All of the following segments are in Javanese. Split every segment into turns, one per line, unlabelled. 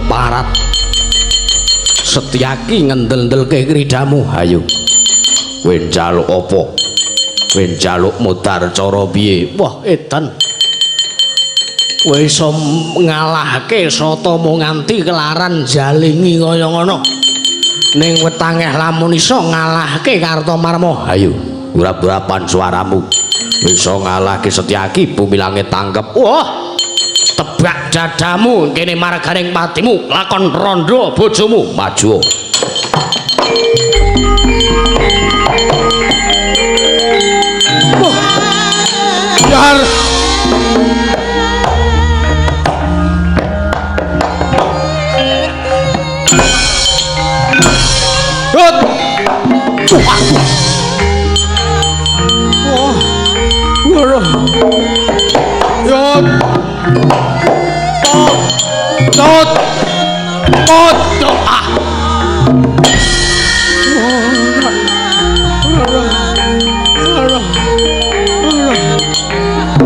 Keparat. Setyaki ngendel-ndelke kridamu. Ayo. Kowe njaluk apa? Kowe njaluk mudhar cara piye? Wah, edan. Kowe iso ngalahke Satama nganti kelaran jalingi kaya ngono. Ning wetangeh lamun iso ngalahke Kartomarma. Ayo, urap-urapan suaramu. Iso ngalahke Setyaki bumi langit tangkep. Wah, tebak dadamu kene marganing patimu lakon rondo bojomu. Maju. Wah.
Yar. Hut.
Wah. Waduh.
Yot. Tot. Tot. Tot.
Ah.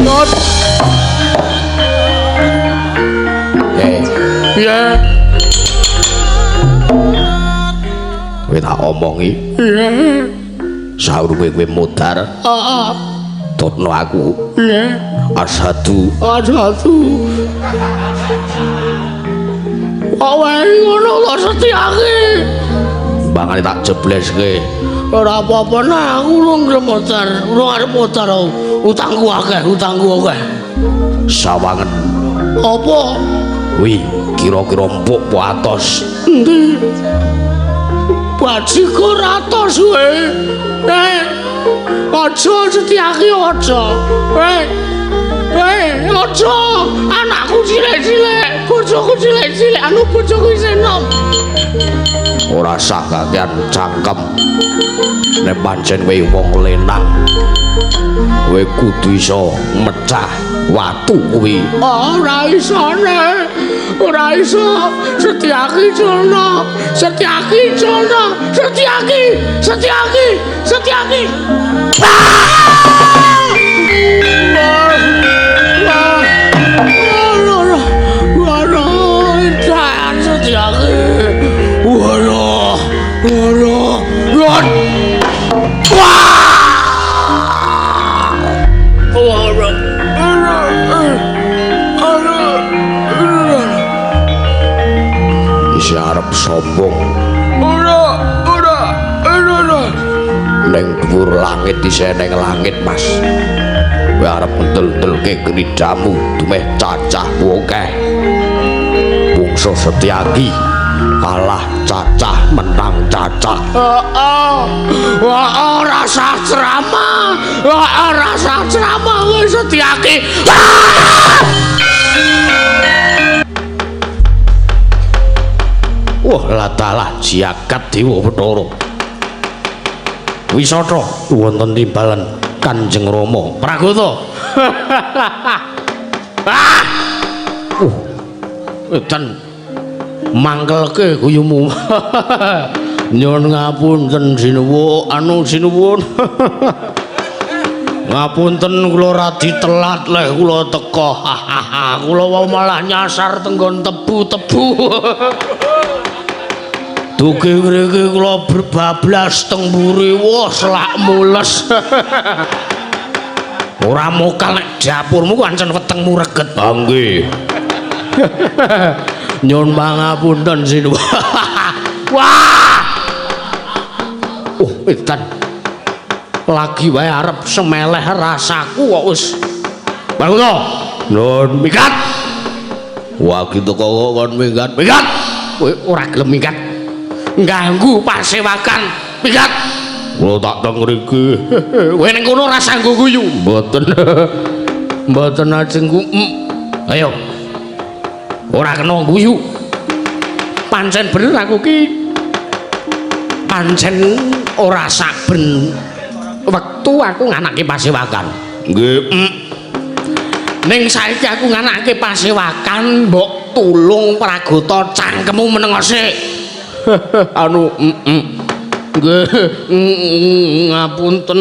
Tot.
Piye? Kowe tak omongi.
Piye?
Saurunge kowe mudhar.
Heeh.
Tutno aku.
Piye?
Asyhadu.
Asyhadu. Kok wae ngono lho Setyaki.
Mbangane tak jebleske.
Ora apa-apa nah aku urung gelem mudhar, urung arep mudhar aku. Utangku akeh, utangku akeh.
Sawangen.
Apa?
Wi, kira-kira empuk apa atos?
Endi? Bajigur atos kowe. Aja Setyaki aja. Aja. Anakku cilik-cilik, bojoku cilik-cilik, anu bojoku isih enom.
Ora sah kakean cangkem. Nek pancen kowe wong lenang, kowe kudu iso mecah watu kuwi.
Ora isone. Ora iso. Setyaki jono. Setyaki jono. Setyaki, Setyaki, Setyaki.
Isih arep sombong.
Ora, ora, ora.
Ning dhuwur langit isih ning langit, Mas. Kowe arep ndel-ndelke kridamu dumeh cacahmu akeh. Bungsu Setyaki kalah cacah menang cacah.
Heeh. Wah, ora sah ceramah. Wah, ora sah ceramah kowe Setyaki.
Wah, latalah jagat Dewa Bathara. Wisata wonten timbalan Kanjeng Rama Pragata.
Ah!
Edan mangkelke guyumu. Nyuwun ngapunten sinuwun, anu sinuwun. Ngapunten kula radi telat leh kula teka. Kula wau malah nyasar tenggon tebu-tebu. Dugi ngriki kula berbablas teng mburi, wah selak mules. Ora mokal nek dapurmu ku ancen wetengmu reget. Ah nggih. Nyuwun pangapunten sinuwun. Wah. Edan. Lagi wae arep semeleh rasaku kok wis. Bangun to. Nun minggat. Wah, gitu kok kon minggat. Minggat. Kowe ora gelem minggat. Ganggu pasewakan. Minggat. Kula tak teng mriki. Kowe ning kono ora sanggo guyu. Mboten. Mboten ajengku. Ayo. Ora kena guyu. Pancen bener aku ki. Pancen ora saben wektu aku nganake pasewakan. Nggih. Ning saiki aku nganake pasewakan, mbok tulung Pragata cangkemmu meneng sik. Anu nggih ngapunten.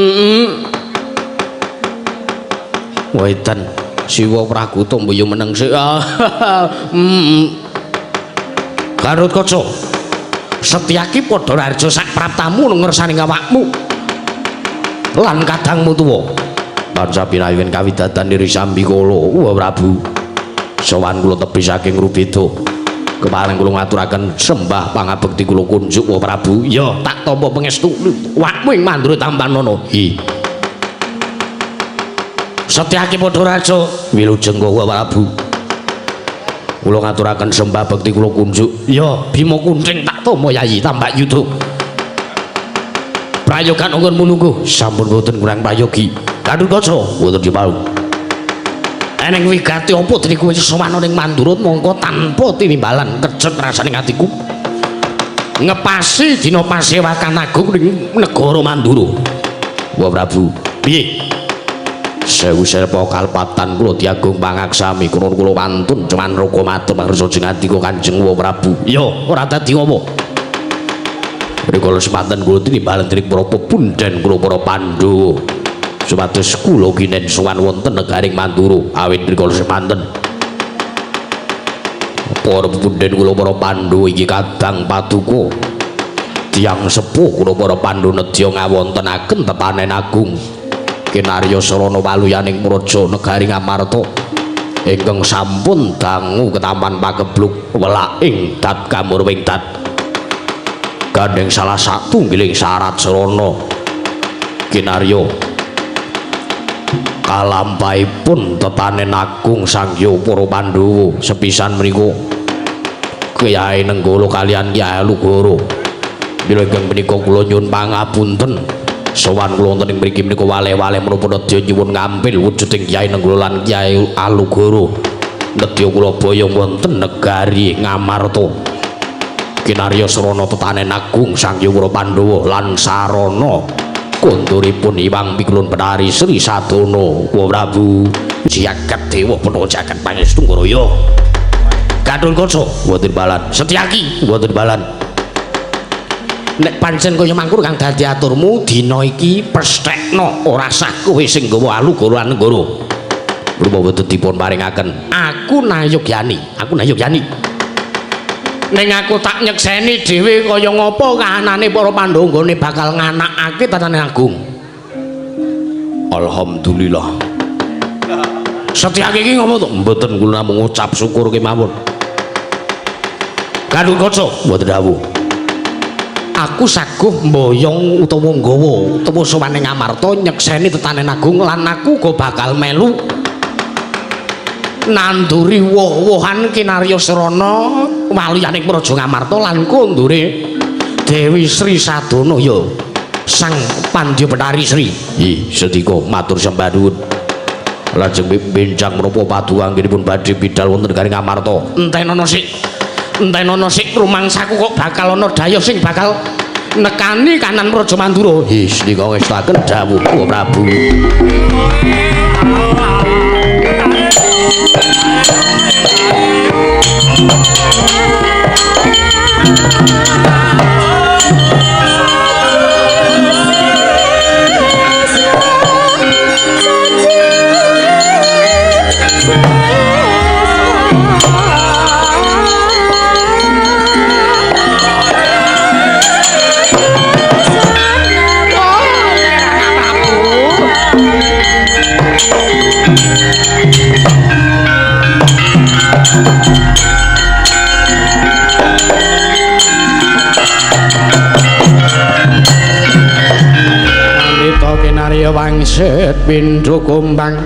Wedan Siwa Pragata mbok yo meneng sik. Gatot Kaca, Setyaki padha raharja sak praptamu ngersani awakmu lan kadangmu tuwa. Tansah pinayen kawidatan diri sambikala, wa Prabu. Sowan kula tebih saking Rubeda. Kepareng kula ngaturaken sembah pangabekti kula kunjuk wa Prabu. Ya, tak tampa pangestu wakmu ing Mandura tampanana. Hi. Setyaki padha raja wilujeng wa Prabu. Kula ngaturaken sembah bekti kula kunjuk. Ya, Bima Kunting tak tampa Yayi Tambak Yuda. Prayogan anggon munungguh sampun boten kurang prayogi. Gatot Kaca boten dipau. Eneng wigati apa dene kowe sowan ning Mandura mongko tanpa tinimbalan kejet rasane atiku. Ngepasi dina pasewakan agung ning negara Mandura. Wa Prabu, piye? Sewu serpa kalpatan kula diagung pangaksami kula kula wantun cuman raka matur mangrsa jeng andika Kanjeng Wa Prabu. Ya, ora dadi apa. Rikala semanten kula tinimbalan dening para pepunden kula para Pandhawa. Supados kula kinen sowan wonten negaring Mandura awit rikala semanten. Para pepunden kula para Pandhawa iki kadang paduka tiyang sepuh kula para Pandhawa nedya ngawontenaken tetanen agung kinarya sarana waluyaning praja negari Ngamarta ingkang sampun dangu ketampan pakebluk welaking dat kamurwing dat gandeng salah satunggiling syarat sarana kinarya kalampahipun tetanen agung Sang Hyang para Pandhawa sepisan mriku Kyai Nenggala kaliyan Kyai Alugoro. Mila ingkang punika kula nyuwun pangapunten. Sowan kula wonten ing mriki menika waleh-waleh menapa nedya nyuwun ngampil wujuding Kyai Nenggala lan Kyai Alugoro. Nedya kula boyong wonten negari Ngamarta. Kinarya sarana tetanen agung Sang Hyang para Pandhawa lan sarana konduripun Hyang Pikulun Betari Sri Sadana. Wa Prabu jagat dewa Bathara jagat pangestu ngraya. Gatot Kaca wonten balan. Setyaki wonten balan. Nek pancen kaya mangkur kang dadi aturmu dina iki pesthekno ora sah kowe sing nggawa Alugoro lan Nenggala. Rupa boten dipun paringaken. Aku nayogyani, aku nayogyani. Ning aku tak nyekseni dhewe kaya ngapa kahanane para Pandhawa nggone bakal nganakake tatanan agung. Alhamdulillah. Setyaki iki ngopo to? Mboten kula namung ngucap syukur kemawon. Gatot Kaca mboten dawuh. Aku saguh mboyong utawa nggawa utawa sowan ning Ngamarta nyekseni tetanen agung lan aku uga bakal melu nanduri woh-wohan kinarya sarana waluyaning praja Ngamarta lan kondure Dewi Sri Sadana ya Sang Pandya Betari Sri. Hi sedika matur sembah nuwun. Lajeng benjang menapa paduka anggenipun badhe bidal wonten negari Ngamarta. Entenono sik. Entenono sik rumangsaku kok bakal ana dayuh sing bakal nekani kanan Praja Mandura. Hi sedika ngestaken dawuh Prabu. Kinarya wangsit pindha gombang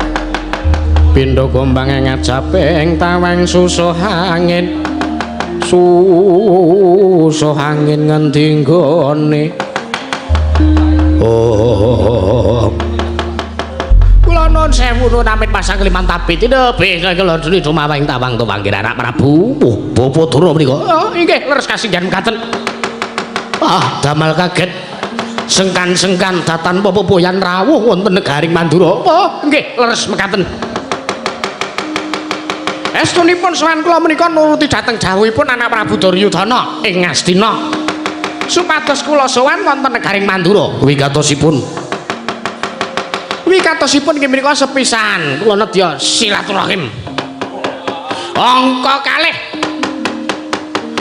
pindha gombang ngajaping tawang susuh angin susuh angin ngendi nggone. Oh kula nuwun sewu nuwun amit pasang liman tabit tebih kula dene dumawang tawang tuwanggir anak Prabu. Oh Bapak Durna menika. Oh inggih leres kasinggihan mekaten. Ah damal kaget sengkan-sengkan datan pepoyan rawuh wonten negaring Mandura. Oh nggih leres mekaten. Estunipun sowan kula menika nuruti dhateng dawuhipun anak Prabu Duryudana ing Ngastina supados kula sowan wonten negaring Mandura. Wigatosipun wigatosipun inggih menika sepisan kula nedya silaturahim. Angka kalih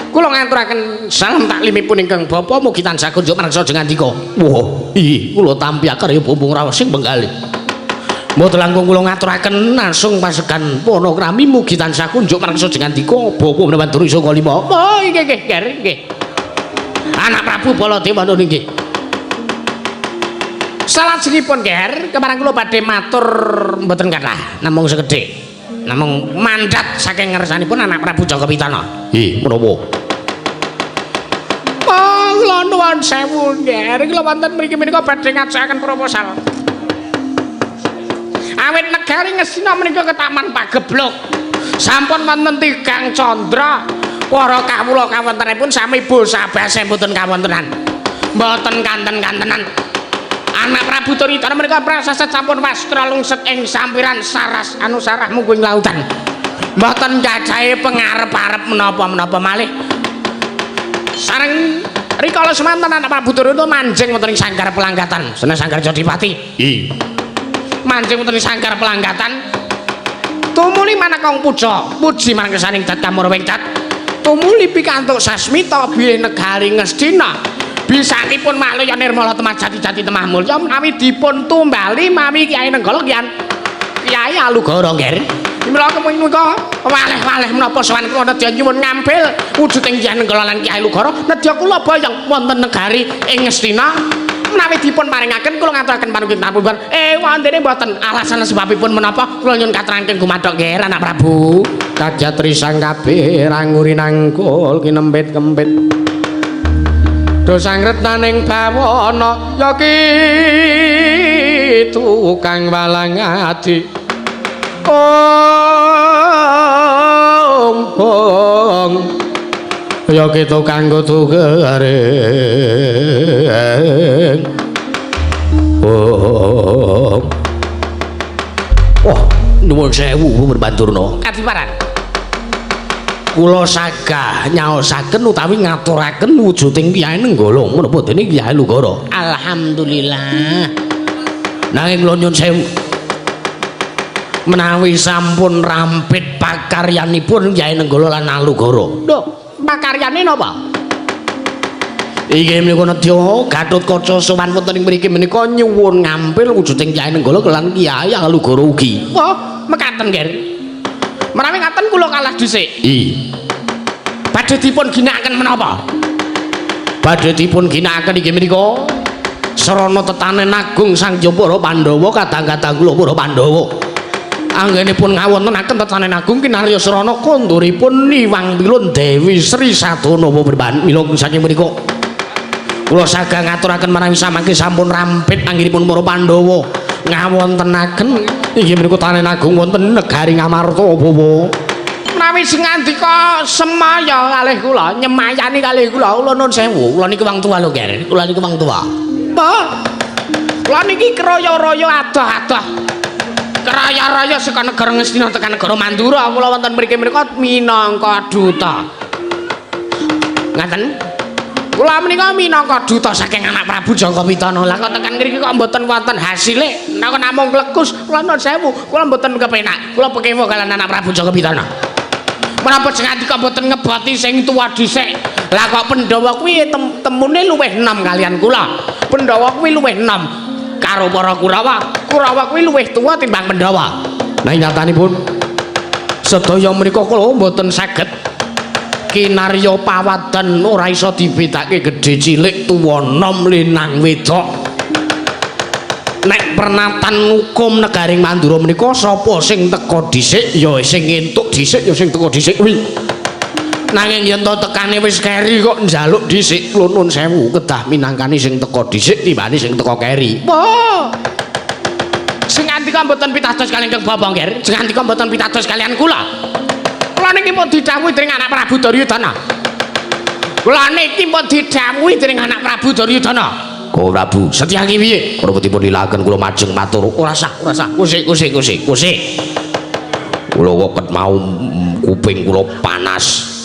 Kula ngaturaken salam taklimipun ingkang bapa mugi tansah kunjuk marang jengandika. Wah, ih kula tampi akarya bumbung rawasing benggali. Mboten langkung kula ngaturaken langsung pasegan panakrami mugi tansah kunjuk marang jengandika bapa menawi Duru saka lima. Oh nggih nggih nggih. Anak Prabu Baladewa nggih. Salajengipun ger, kepareng kula badhe matur mboten kathah, namung sekedhik. Namung mandat saking ngersanipun anak Prabu Jaka Pitana. Nggih, menapa? Oh, kula nuwun sewu, ger. Kula wonten mriki menika badhe ngajakaken proposal. Awit negari Ngastina menika ketaman pagebluk. Sampun wonten tigang candra. Para kawula kawontenipun sami bosabase mboten kawontenan. Mboten kanten-kantenan. Anak Prabu Duryudana menika prasasat sampun wastra lungset ing sampiran saras anusarah mungguing lautan. Mboten gadahi pengarep-arep menapa-menapa malih. Sareng rikala semanten anak Prabu Duryudana manjing wonten ing sanggar pelanggatan, senes sanggar Jodipati. Nggih. Manjing wonten ing sanggar pelanggatan. Tumuli manakong puja, puji marang kesaning dat kamurwing dat. Tumuli pikantuk sasmita bilih negari Ngastina. Bisanipun Malaya Nirmala Temah Jati-jati Temah Mulya menawi dipun tumbali mawi Kyai Nenggala Kyai Alugara nggih. Mila menika waleh-waleh menapa sowan kula nedya nyuwun ngambil wujuding Kyai Nenggala lan Kyai Alugara nedya kula boyong wonten negari ing Ngastina menawi dipun paringaken kula ngaturaken panunggung pun. Wondene mboten alasan sebabipun menapa kula nyuwun katrangan gumathok nggih anak Prabu. Kadyat risang kabeh ranguri nangkul kinempit kempit. Dosang retnaning bawana ya ki tukang walang adi. Ong bong ya ki tukang kudu garing. Oh. Oh, nuwun sewu Bandurna. Kadiparan. Kula sagah nyaosaken utawi ngaturaken wujuding Kyai Nenggala menapa dene Kyai Lugara. Alhamdulillah. Nanging kula nyuwun sewu. Menawi sampun rampit pakaryanipun Kyai Nenggala lan Alugara. Lho, pakaryane napa? Inggih menika nedya Gatotkaca sowan wonten ing mriki menika nyuwun ngampil wujuding Kyai Nenggala lan Kyai Alugara ugi. Wah, mekaten, Ger. Menawi ngaten kula kalah dhisik. Nggih. Badhe dipun ginakaken menapa? Badhe dipun ginakaken inggih menika srana tetanen agung Sang Hyang Para Pandhawa kadang-kadang kula para Pandhawa. Anggenipun ngawontenaken tetanen agung kinarya srana konduripun Iwang Pilun Dewi Sri Sadana Perban. Mila saking menika kula sagah ngaturaken menawi samangke sampun rampit anggenipun para Pandhawa ngawontenaken inggih menika tanen agung wonten negari Ngamarta Bawa. Menawi sing ngandika semaya kalih kula nyemayani kalih kula, kula nun sewu, kula niki wong tuwa lho, Ger. Kula niki wong tuwa. Apa? Kula niki kraya-raya adoh-adoh. Kraya-raya saka negara Ngastina tekan negara Mandura, kula wonten mriki menika minangka duta. Ngaten? Kula menika minangka duta saking anak Prabu Jaka Pitana. Lah kok tekan ngriki kok mboten wonten hasile? Nek namung klekus, kula nun sewu, kula mboten kepenak. Kula pekewo kalian anak Prabu Jaka Pitana. Menapa sing ngandika mboten ngeboti sing tuwa dhisik? Lah kok Pandhawa kuwi temune luwih enom kalian kula. Pandhawa kuwi luwih enom karo para Kurawa. Kurawa kuwi luwih tuwa timbang Pandhawa. Nah nyatanipun sedaya menika kula mboten saged kinarya pawadan ora iso dibedake gedhe cilik tuwa nom lanang wedok. Nek pernatan hukum negaring Mandura menika sapa sing teka dhisik ya sing entuk dhisik ya sing teka dhisik kuwi. Nanging yen to tekane wis keri kok njaluk dhisik, kula nuwun sewu kedah minangkani sing teka dhisik timbane sing teka keri. Wah. Sing ngandika mboten pitados kaliyan Kang Bapa nggih. Sing ngandika mboten pitados kaliyan kula. Kula niki pun didhawuhi dening anak Prabu Duryudana. Kula niki pun didhawuhi dening anak Prabu Duryudana. Koko Prabu, Setyaki piye? Kula dipun lilaken kula majeng matur. Ora sah, ora sah. Kusik, kusik, kusik, kusik. Kula kok ket mau kuping kula panas.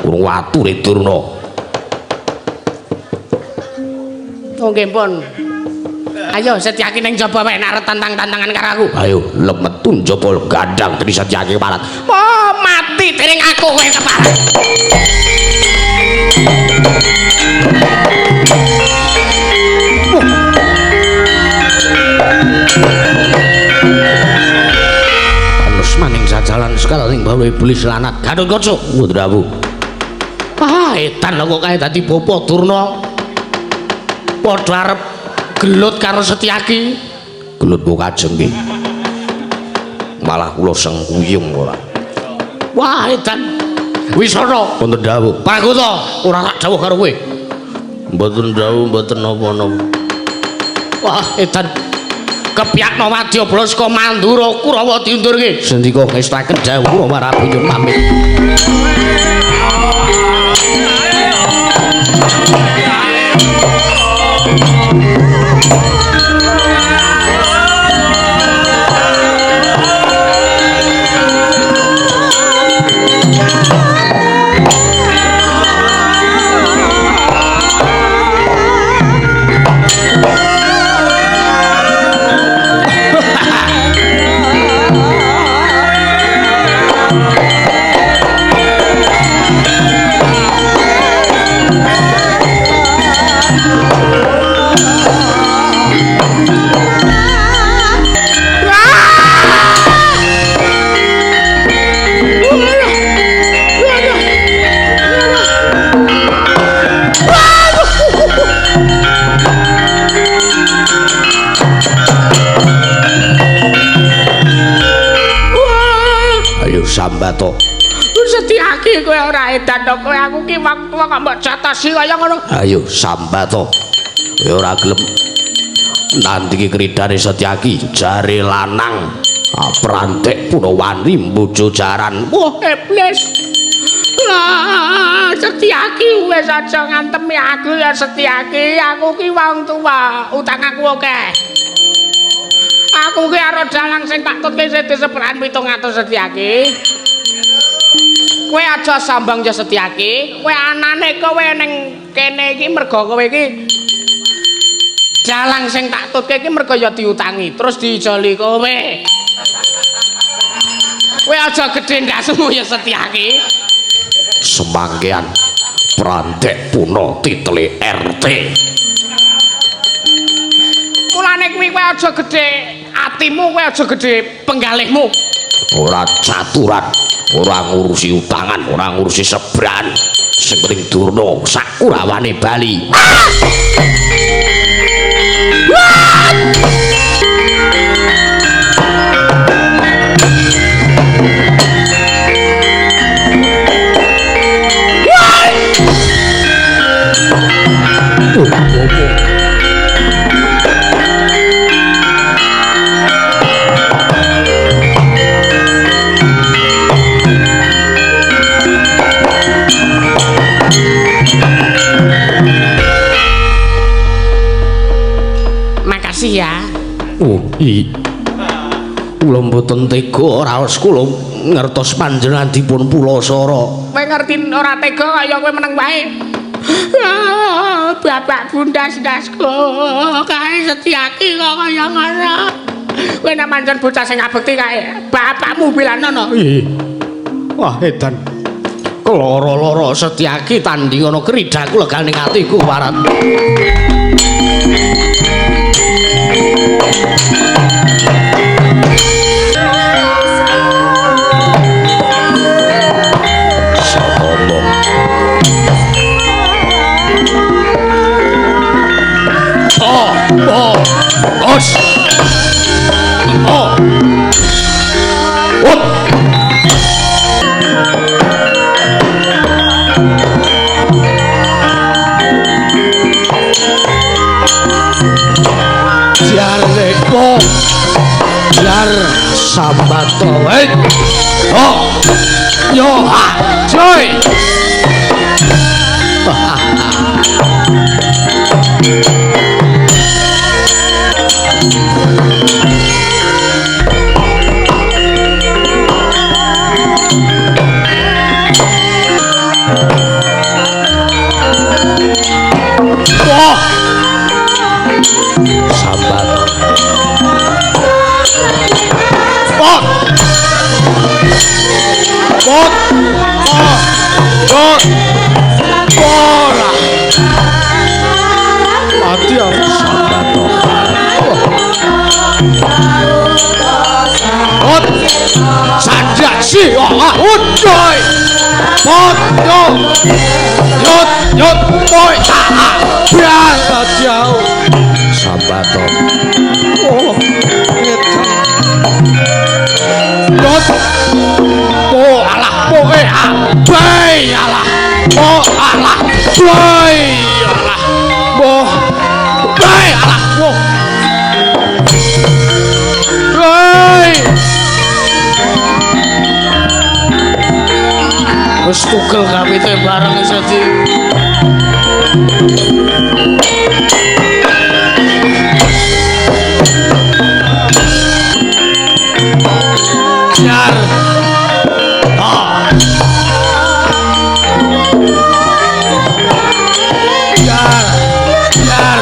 Urung wature Durna. Oh nggih pun. Ayo Setyaki ning jaba wae nek arep tantang-tantangan karo aku. Ayo lemetu njaba gandang dadi Setyaki keparat. Oh, mati dening aku kowe keparat. karo iblis lanat. Gatotkaca mboten dawuh. Wah, edan lho kok kae dadi bapa Durna. Padha arep gelut karo Setyaki. Gelut kok kajeng nggih. Malah kula sengkuyung ora. Wah, edan. Wisana wonten dawuh. Pragota ora tak dawuh karo kowe. Mboten dawuh, mboten napa-napa. Wah, edan. Kepyakna wadya saka Mandura Kurawa diundurke. Sendika ngestaken dawuh kula Prabu nyuwun pamit. Sambato.
Setyaki kowe ora edan to kowe aku ki wong tuwa kok mbok jatosi kaya ngono.
Ayo sambato. Kowe ora gelem nandingi kridane Setyaki jare lanang prantek punawani mbojo jaran.
Wah iblis. Lah Setyaki wis aja ngantemi aku ya Setyaki. Aku ki wong tuwa, utang aku akeh. Aku ki karo dalang sing tak tutke isih diseperan 700 Setyaki. Kowe aja sambang ya Setyaki. Kowe anane kowe ning kene iki mergo kowe iki dalang sing tak tutke iki mergo ya diutangi terus diijoli kowe. Kowe aja gedhe ndasmu ya Setyaki.
Semangkean prantek puna titele RT.
Mulane kuwi kowe aja gedhe atimu, kowe aja gedhe penggalihmu.
Ora caturan, ora ngurusi utangan, ora ngurusi sebran. Sing penting Durna sakurawane bali.
Makasih ya.
Oh, iya. Kula mboten tega raos kula ngertos panjenengan dipun pulasara.
Kowe ngerti ora tega kaya kowe meneng wae. Bapak bunda ndasku kae Setyaki kok kaya ngono. Kowe nek pancen bocah sing ngabekti kae bapakmu bilanono.
Iya. Wah, edan. Keloro-loro Setyaki tanding ana kridaku leganing atiku warat. Oh, oh, os, oh, oh. Jar leko, jar sambato, oh, yo, ha, joy. Wah. Sambat. Pot. Pot. Pot. Ora. Mati aku sambat. Pot. Sanjak Si ah ucoy. Pot yo. Yot yot poy ah. Biasa jauh. Sambato. Oh. Edan. Yot. Po alah po eh ah. Bay alah. Po alah. Bay alah. Bo. Bay alah. Wo. Bay. Wis tugel kapite bareng iso di. Jar. Ah. Jar. Jar.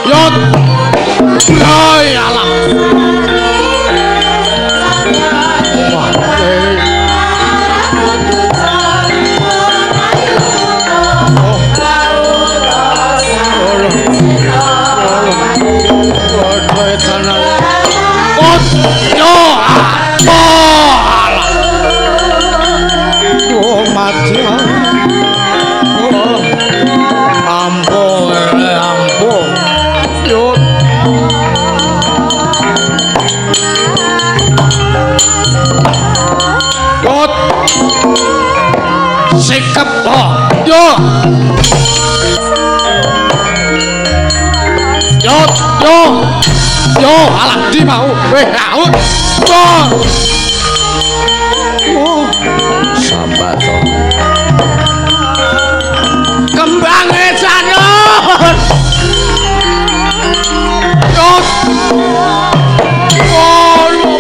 Yot. Bay alah. Wah, oh. Oh, yo, oh, alah. Oh, mati. Oh, ampun, ampun. Yot. Yot. Sikep, oh, yo. Yot, yo. Yo, alah di mau. Weh, out. Oh. Oh. Sambato. Kembange janur. Yot. Oh, lo.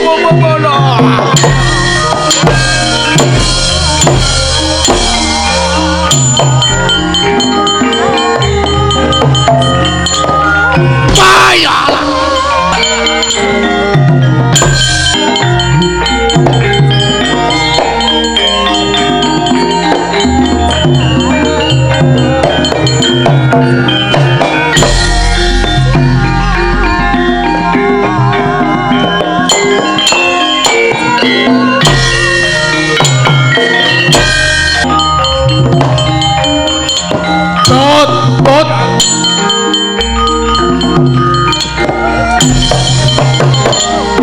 Bay alah. Tot, tot.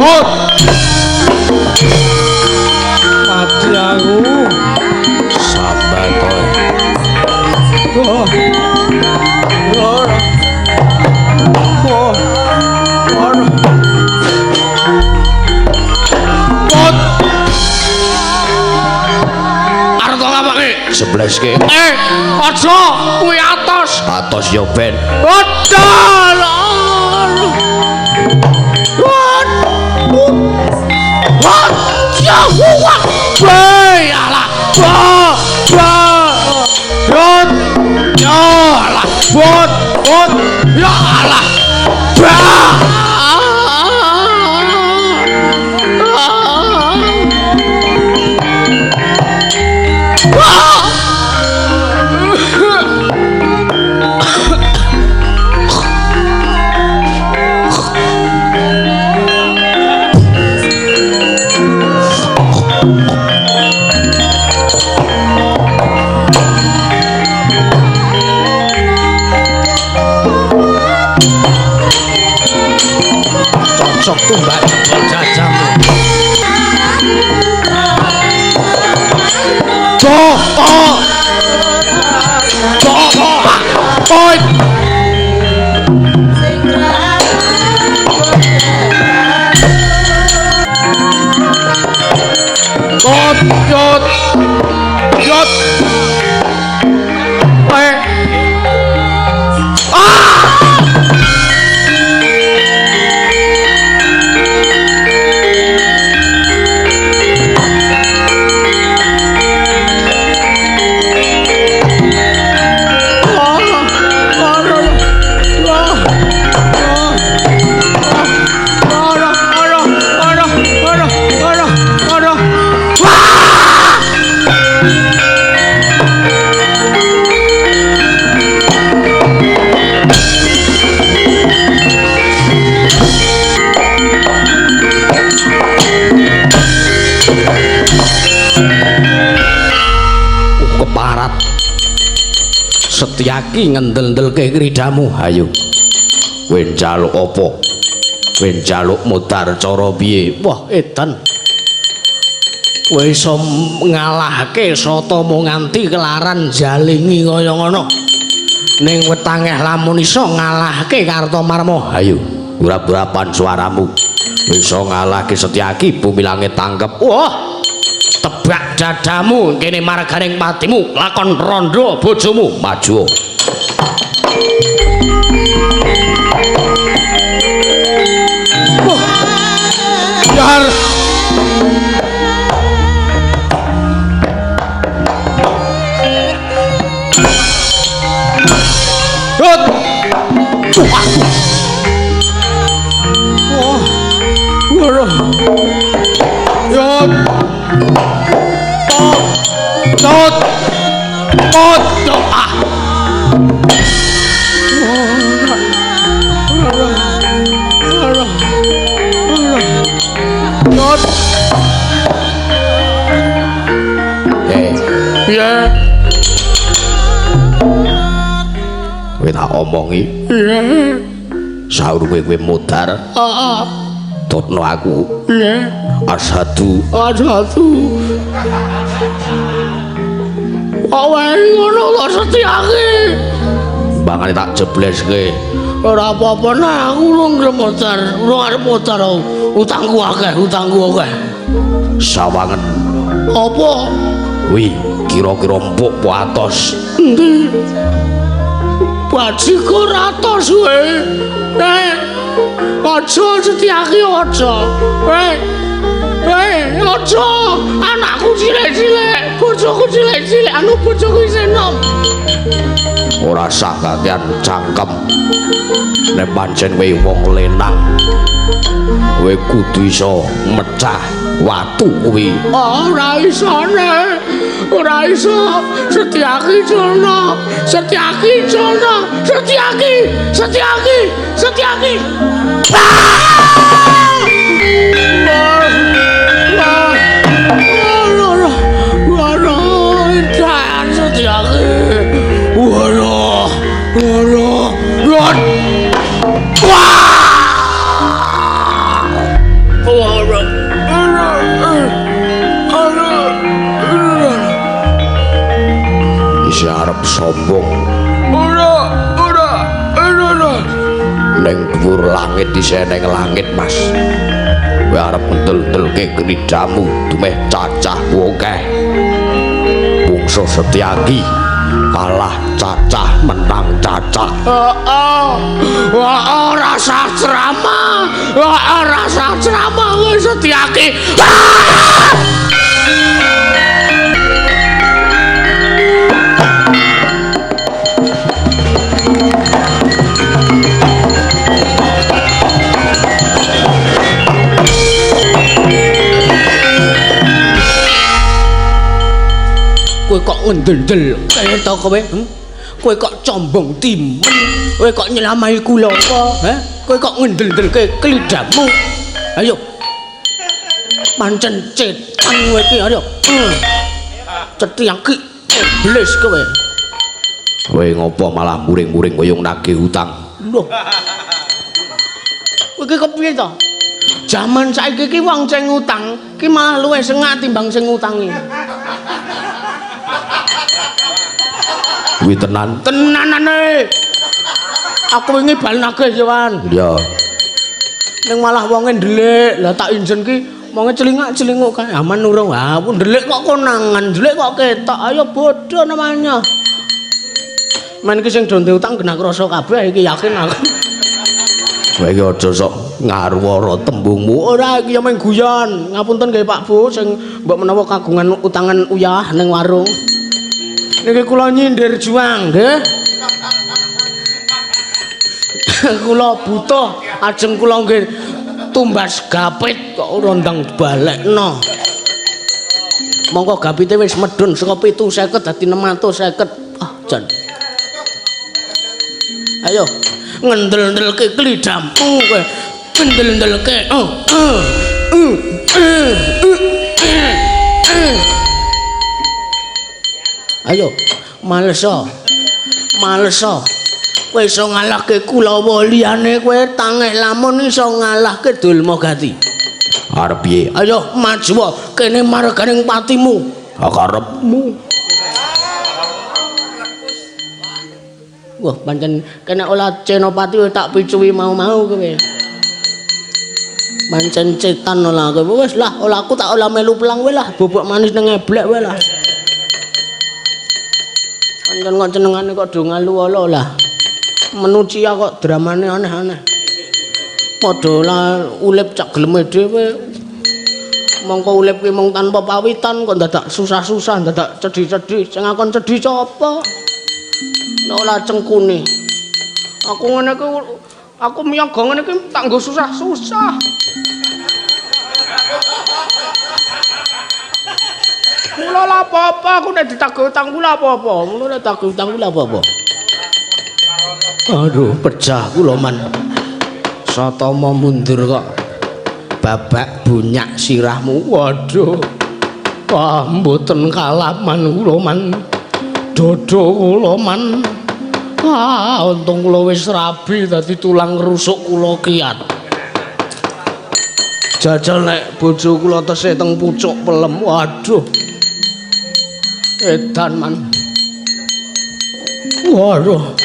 Tot. Mati aku. Sabar toh. Oh. Oh. Oh. Oh. Tot. Arep ngapake? Sebleske. Aja kuwi atos. Atos yo ben. Aja. Wah. Bay alah. Ba. Ba. Yot. Ya alah. Bot. Bot. Ya alah. Ba. Cocok tumbak jebol jajamu. Do o. Do o. Oi. Tot yot. Yot. Eh. Ah! Wah! Keparat. Setyaki ngendel-ndelke kridamu. Ayo. Kowe njaluk apa? Kowe njaluk mudhar cara piye? Wah, edan. Kowe iso ngalahke Satama nganti kelaran jalingi kaya ngono. Ning wetangeh lamun iso ngalahke Kartomarma. Ayo, urap-urapan suaramu. Iso ngalahke Setyaki bumi langit tangkep. Wah, tebak dadamu kene marganing patimu lakon rondo bojomu. Maju.
Yar. Tut. Wah. Waduh. Yot. Tot. Tot. Tot. Ah. Tot. Piye?
Kowe tak omongi.
Piye?
Saurunge kowe mudhar.
Heeh.
Tutno aku.
Piye?
Asyhadu.
Asyhadu. Kok wae ngono lho Setyaki.
Bangane tak jebleske.
Ora apa-apa nah aku urung gelem mudhar, urung arep mudhar. Utangku akeh, utangku akeh.
Sawangen.
Apa?
Wi, kira-kira empuk po atos.
Endi? Bajigur atos kowe. Aja Setyaki aja. Aja. Anakku cilik-cilik, bojoku cilik-cilik, anu bojoku isih enom.
Ora sah kakean cangkem. Nek pancen kowe wong lenang, kowe kudu iso mecah watu kuwi.
Ora isone. Ora iso. Setyaki jono. Setyaki jono. Setyaki, Setyaki, Setyaki.
Isih arep sombong.
Ora, ora, ora.
Ning dhuwur langit isih ning langit, Mas. Kowe arep ngendel-ndelke kridamu dumeh cacahku akeh. Bungsu Setyaki kalah cacah menang cacah.
Heeh. Heeh, rasa ceramah. Heeh, rasa ceramah kowe Setyaki. Kowe kok ngendel-ndel kaya to kowe? Kowe kok combong timen? Kowe kok nyelamahi kula kok? Heh? Kowe kok ngendel-ndelke klidamu? Ayo. Pancen cetan kowe iki, ayo. Setyaki iblis kowe.
Kowe ngopo malah muring-muring kaya nagih utang?
Lho. Kowe iki kepiye to? Jaman saiki iki wong sing ngutang ki malah luwih sengak timbang sing ngutangi.
Kuwi tenan.
Tenanane. Aku wingi bal nagih ya, Wan.
Iya.
Ning malah wonge ndelik. Lah tak injen ki wonge celingak-celinguk kae. Aman urung. Ha, ndelik kok konangan, ndelik kok ketok. Ayo bodoh namanya. Men iki sing do ndek utang kena krasa kabeh iki yakin aku.
Kowe iki aja sok ngarwara tembungmu.
Ora iki ya mung guyon. Ngapunten nggih Pak Bu sing mbok menawa kagungan utangan uyah ning warung. Niki kula nyindir juang nggih. Kula butuh ajeng kula nggih tumbas gapit kok ora ndang balekno. Mongko gapite wis medhun saka 750 dadi 650. Ah jan. Ayo ngendel-ndelke klidhamu kowe. Ngendel-ndelke.
Ayo, maleso. Maleso. Kowe iso ngalahke Kulawa liyane kowe tangeh lamun iso ngalahke Dulmagati. Arep piye? Ayo maju kene marganing patimu. Karepmu. Wah, pancen kene olah Senopati tak picuwi mau-mau kowe. Pancen cetan olah kowe. Wis lah, olah aku tak olah melu pelang kowe lah, bobok manis nang eblek kowe lah. Pancen kok cenengane kok do ngalu ala lah. Menucia kok dramane aneh-aneh. Padha lah ulip cak geleme dhewe. Mongko ulip ki mung tanpa pawitan kok dadak susah-susah, dadak cedhi-cedhi. Sing akon cedhi sapa? Nek ora cengkune. Aku ngene iki aku miyaga ngene iki tak nggo susah-susah. Mula lha apa-apa aku nek ditagih utang kula apa-apa. Mula nek ditagih utang kula apa-apa. Aduh, pecah kula man. Satama mundur kok babak bunyak sirahmu. Waduh. Wah, mboten kalaman kula man. Dodo kula man. Ah, untung kula wis rabi dadi tulang rusuk kula kiat. Jajal nek bojo kula tesih teng pucuk pelem. Waduh. Edan man. Waduh.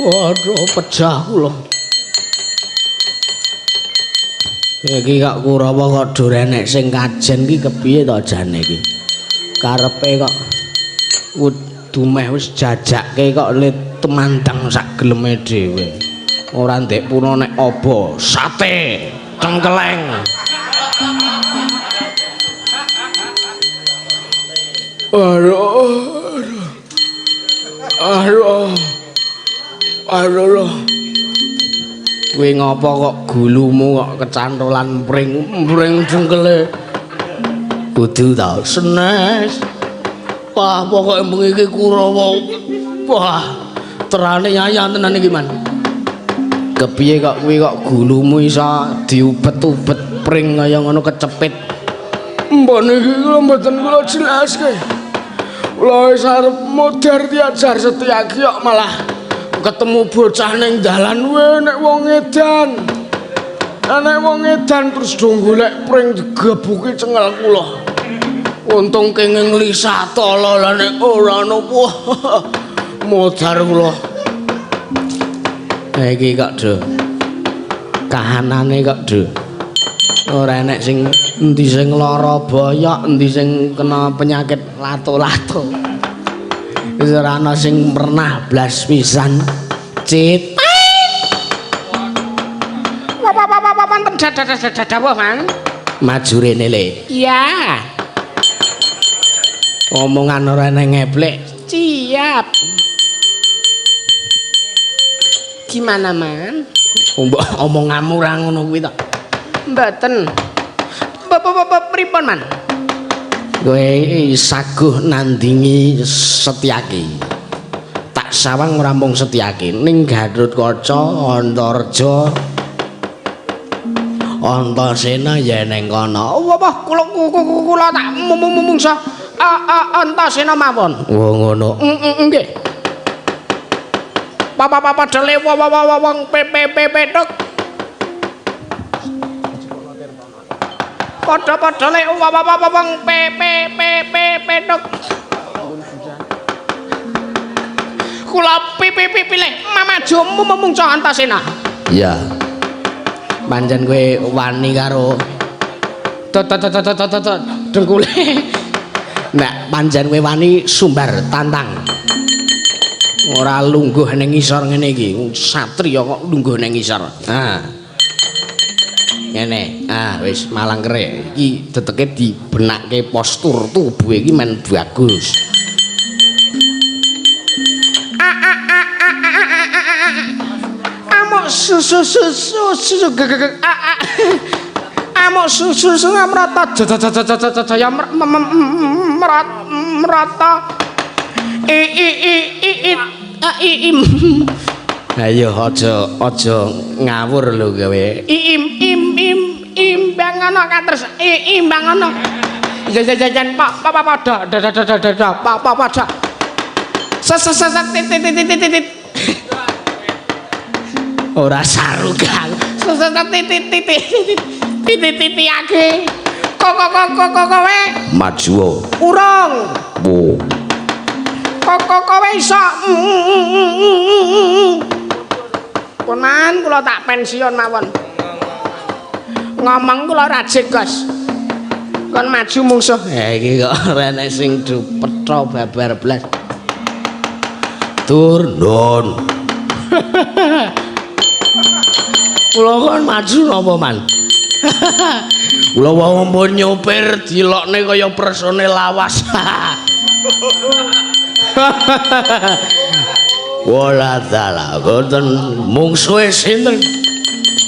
Waduh, pecah kula. Iki kok Kurawa kok do enek sing kajen iki kepiye to jane iki? Karepe kok dumeh wis jajake kok le temandang sak geleme dhewe. Ora ndek puna nek aba sate cengkeleng. Aduh. Aduh. Aduh. Kowe ngopo kok gulumu kok kecantolan pring-pring cengkele? Kudu ta senes. Wah, pokoke bengi iki Kurawa. Wah, terane yayan tenan iki, Man. Kepiye kok kuwi kok gulumu iso diubet-ubet pring kaya ngono kecepit?
Mbon iki kula mboten kula jelaske. Kula wis arep modar diajar Setyaki kok malah ketemu bocah ning dalan we nek wong edan. Nek wong edan terus do golek pring digebuki cengel kula.
Untung kenging Lisatala lah nek ora napa modar kula. Iki kok do kahanane kok do ora enek sing endi sing lara boyok, endi sing kena penyakit lato-lato. Wis ora ana sing pernah blas pisan. Cit.
Wah, wonten dawuh, Man.
Maju rene le.
Iya.
Omongan ora eneng ngeblek.
Siap. Gimana, Man?
Mbok omonganmu ora ngono kuwi to.
Mboten. Pripun, Man?
Kowe saguh nandingi Setyaki. Tak sawang ora mung Setyaki, ning Gathotkaca, Antareja, Antasena ya ning kono.
Wah, kula kula tak mungsa Antasena mawon.
Oh ngono.
Nggih. Papa dele wong pepepetuk. Padha-padha le wong pepepepetuk. Kula pipi-pilih mamajo mungsa Antasena.
Iya. Pancen kowe wani karo dengkule. Nek pancen kowe wani sumbar tantang. Ora lungguh ning ngisor ngene iki. Satriya kok lungguh ning ngisor. Ha. Ngene. Ah wis malang kerek. Iki teteke dibenake postur tubuhe iki men bagus.
Amok susu susu susu gegeg a a. Amok susu susu mrata jaya mrata i i i i i a i im.
Ayo aja aja ngawur lho kowe.
Im im im imbang ngono katres imbang ngono. Jajan pak pak padha da da da da da pak pak padha. Ses ses ses titik titik titik. Ora saru Kang. Ses ses titik titik titik titik ake. Kok kok kok kok kowe
maju.
Urung.
Bu.
Kok kok kowe iso. Punan kula tak pensiun mawon. Ngomong kula rajik, Gus. Kon maju mungsuh.
Ha iki kok ora enek sing dupetha babar blas. Tur nun. Kula kon maju napa, Man? Kula wong pun nyopir dilokne kaya personel lawas. Wala dalah, boten mungsuhe sinten?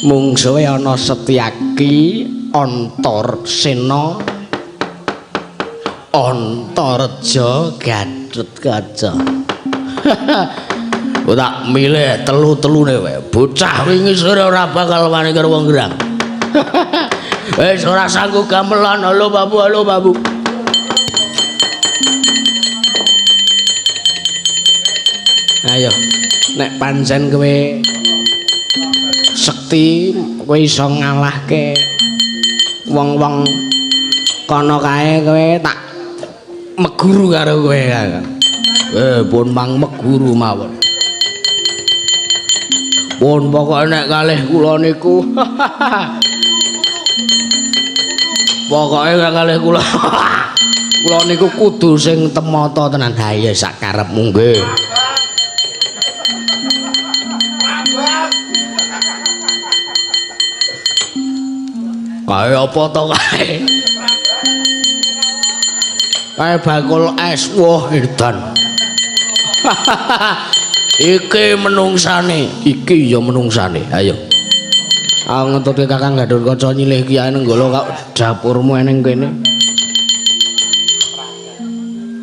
Mungsuhe ana Setyaki, Antarsena,
Antareja, Gatotkaca. Tak milih telu-telune wae. Bocah wingi sore ora bakal wani karo wong gerang. Wis ora sanggup gamelan. Halo babu, halo babu.
Ayo, nek pancen kowe sekti, kowe iso ngalahke wong-wong kono kae, kowe tak meguru karo kowe.
Pun mang meguru mawon. Pun pokoke nek kalih kula niku. Pokoke nek kalih kula. Kula niku kudu sing temata tenan. Ha iya sak karepmu nggih. Kae apa to kae? Kae bakul es. Wah, edan. Iki menungsane, iki ya menungsane. Ayo.
Aku ngetutke Kakang Gatotkaca nyilih kiai nenggala kok dapurmu eneng kene.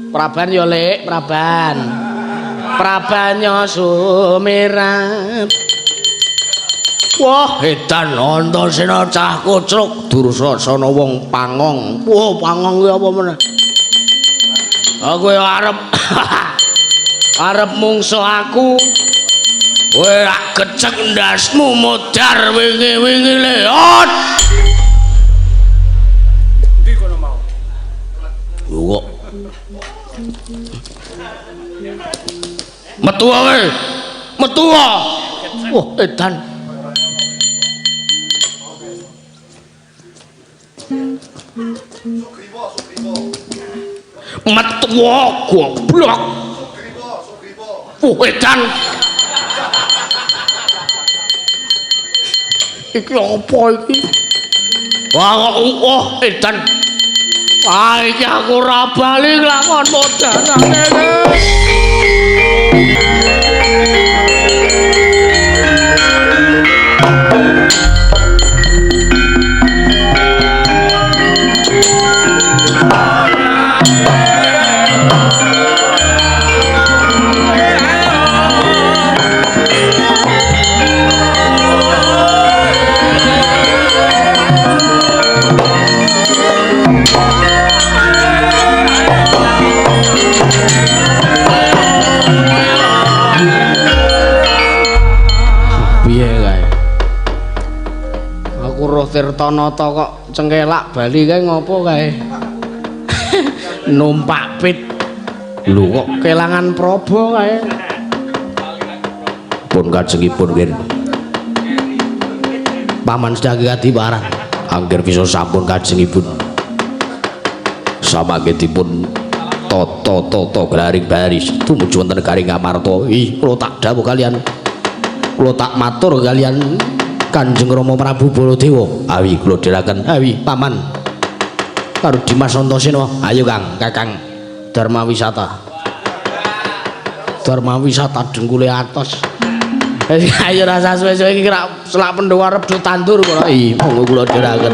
Praban ya, Lek, praban. Praban ya sumirap.
Wah, edan Antasena cah kocruk Dursasana wong pangong. Wah, pangong kuwi apa meneh? Aku ya arep arep mungsuh aku. Kowe rak gecek ndasmu modar wingi-wingi leot.
Endi kono mau?
Lho kok. Metu kowe. Metu. Wah, edan. Metu goblok. Edan. Iki apa iki? Wah kok oh edan. Ah iki aku ora bali nglakon modanane.
Piye kae? Aku roh Tirtanata kok cengkelak bali kae ngopo kae? Numpak pit. Lho kok kelangan probo kae?
Pun kajengipun nggih. Paman Setyaki kadiparan. Angger bisa sampun kajengipun. Samangke dipun tata-tata garing baris tumuju wonten garing Amarta. Ih, kula tak dawuh kalian. Kula tak matur kalian Kanjeng Rama Prabu Baladewa. Awi kula dherekaken.
Awi paman. Karo Dimas Antasena. Ayo Kang, Kakang Dharma Wisata. Dharma Wisata dengkule atos. Ayo rasa suwe-suwe iki rak selak pendhawa arep do tandur kok.
Ih, monggo kula dherekaken.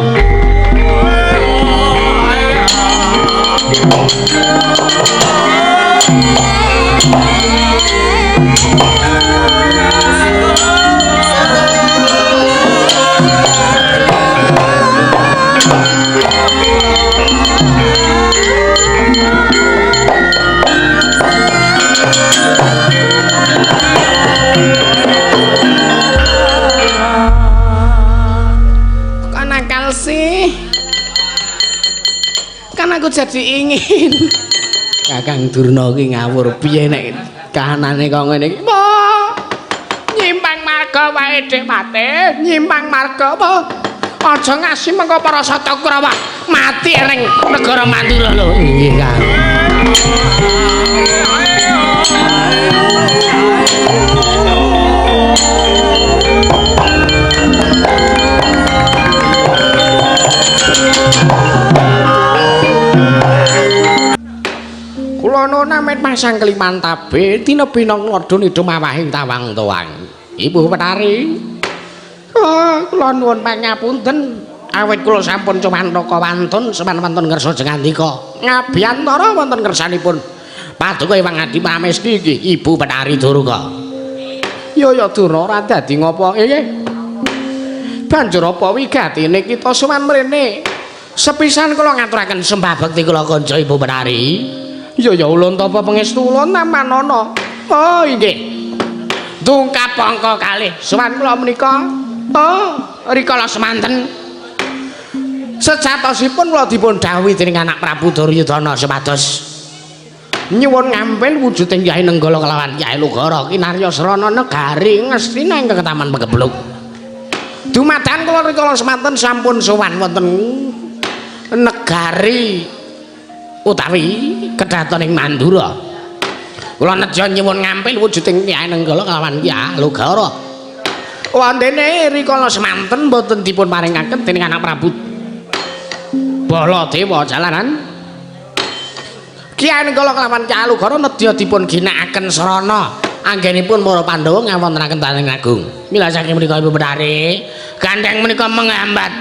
Aku jadi ingin. Kakang Durna ki ngawur piye nek kahanane kok ngene iki?
Nyimpang marga wae Dik Pate, nyimpang marga apa? Aja ngasi mengko para Sata Kurawa mati ning negara Mandura lho.
Nggih, Kang.
Kula nuwun amit pasang klimantabe tinebina ngladha nidha mawahing tawang tuwang. Ibu Petari. Oh, kula nuwun pangapunten awit kula sampun cumantaka wantun seman wonten ngersa jengandika. Ngabiyantara wonten ngersanipun Paduka Hyang Adi Pramesti iki Ibu Petari Durga.
Ya ya Durna ora dadi ngopo nggih. Banjur apa wigatine kita sowan mrene?
Sepisan kula ngaturaken sembah bekti kula kanca Ibu Petari.
Ya ya ulun tapa pangestu ulun tamanana.
Oh inggih. Dungkap angka kalih sowan kula menika. Oh, rikala semanten. Sejatosipun kula dipun dhawuhi dening anak Prabu Duryudana supados nyuwun ngampil wujuding Kyai Nenggala kelawan Kyai Lugara kinarya srana negari Ngastina ingkang Taman Pegebluk. Dumadakan kula rikala semanten sampun sowan wonten negari utawi kedaton ing Mandura. Kula nedya nyuwun ngampil wujuding Kyai Nenggala kelawan Kyai Lugara. Wondene rikala semanten boten dipun paringaken dening anak Prabu Baladewa jalanan Kyai Nenggala kelawan Kyai Lugara nedya dipun ginakaken srana anggenipun para Pandhawa ngawontenaken taning agung. Mila saking menika Ibu Petari, gandheng menika menghambat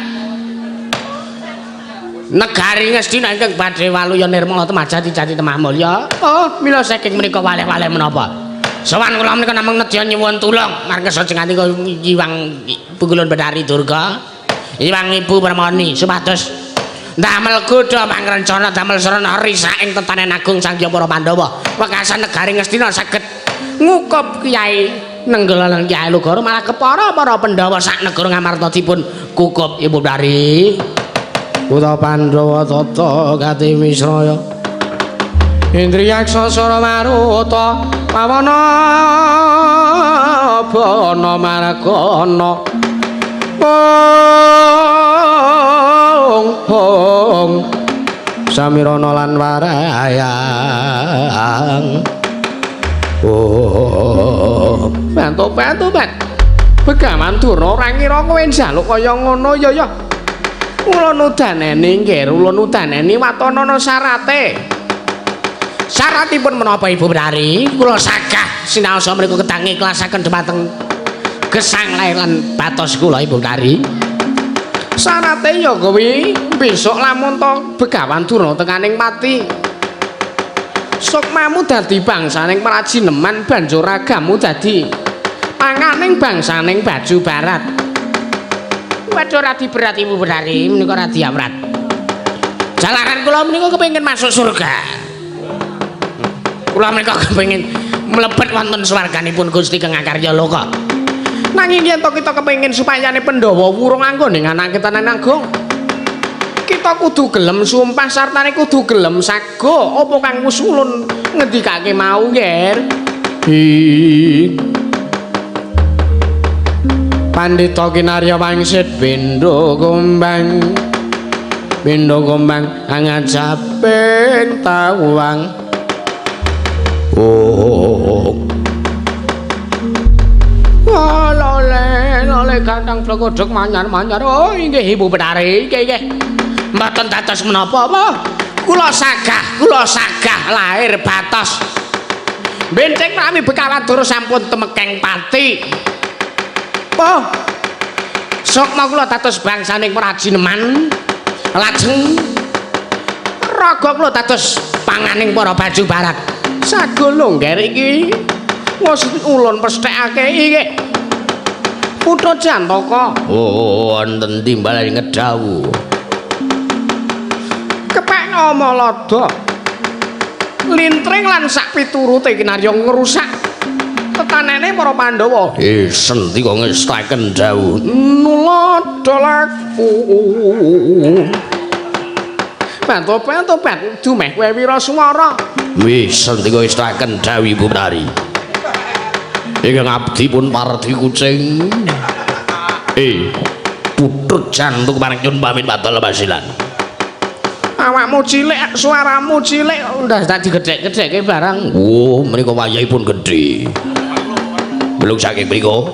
negari Ngastina ingkang badhe waluya nirmala temah jati-jati temah mulya. Oh, mila saking menika waleh-waleh menapa? Sowan kula menika namung nedya nyuwun tulung marang kersa jengandika Hyang Pungkulun Betari Durga, Hyang Ibu Permoni supados damel godha pangrencana damel srana risak ing tetanen agung Sang Hyang para Pandhawa. Wekasan negari Ngastina saged ngukup Kyai Nenggala lan Kyai Lugara malah kepara para Pandhawa sak negara Ngamarta dipun kukup Ibu Betari.
Putra Pandhawa tata gati misraya Indriyaksa sara maruta pawana bana margana ong ong samirana lan warayang. Oh,
bantu-bantu ban Begawan Durna ora ngira kowe njaluk kaya ngono ya ya. Kula nudaneni nggih, kula nudaneni watonana syarate.
Syaratipun menapa Ibu Betari? Kula sagah sinaosa mriku kedang ikhlasaken dhumateng gesang lair lan batos kula Ibu Betari.
Syarate ya kuwi besok lamun to Begawan Durna tekaning pati. Sukmamu dadi bangsaning Prajineman, banjur ragamu dadi panganing bangsaning Baju Barat.
Waduh radi berat Ibu Betari, menika radi awrat. Jalaran kula menika kepengin masuk surga. Kula menika kepengin mlebet wonten swarganipun Gusti Kang Akarya Loka.
Nanging yen to kita kepengin supayane Pandhawa wurung anggone anak ketanan agung, kita kudu gelem sumpah sartane kudu gelem sago apa kang wis ulun ngendikake mau, Nger.
Pandita kinarya wangsit pindha gombang pindha gombang angajaping tawang. Oh,
oh lole lole gantang blekodhok manyar-manyar. Oh inggih Ibu Betari, nggih nggih.
Mboten dados menapa apa. Kula sagah lahir batos. Bentheng prami Begawan Durna sampun temekeng pati. Oh, sukma kula dados bangsaning Prajineman, lajeng raga kula dados panganing para Baju Barat.
Sago longger iki wis ulun pesthekake iki. Putra Jantaka.
Oh, wonten timbalan ngedhawu.
Kepek Amalada. Lintring lan sak piturute kinarya ngrusak tetanene para Pandhawa.
Senti kok ngestaken dawuh.
Nulada laku.
Tobat tobat tobat dumeh kowe wiraswara.
Wis sendika istaken dawuh Ibu Betari. Ingkang abdi pun pardi kucing. Putut jantung marang nyun pamit batal basilan.
Awakmu cilik, suaramu cilik, ndas tak digedhek-gedhekke barang.
Oh, menika wayahipun gedhe. Belum saking mriku.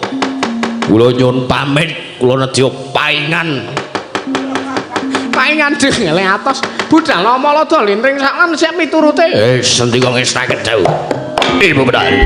Kula nyun pamit, kula nedya paingan.
Paingan dengele atos. Budal Malada lintring saklan siap miturute.
Sendika ngestaken dawuh. Ibu Betari.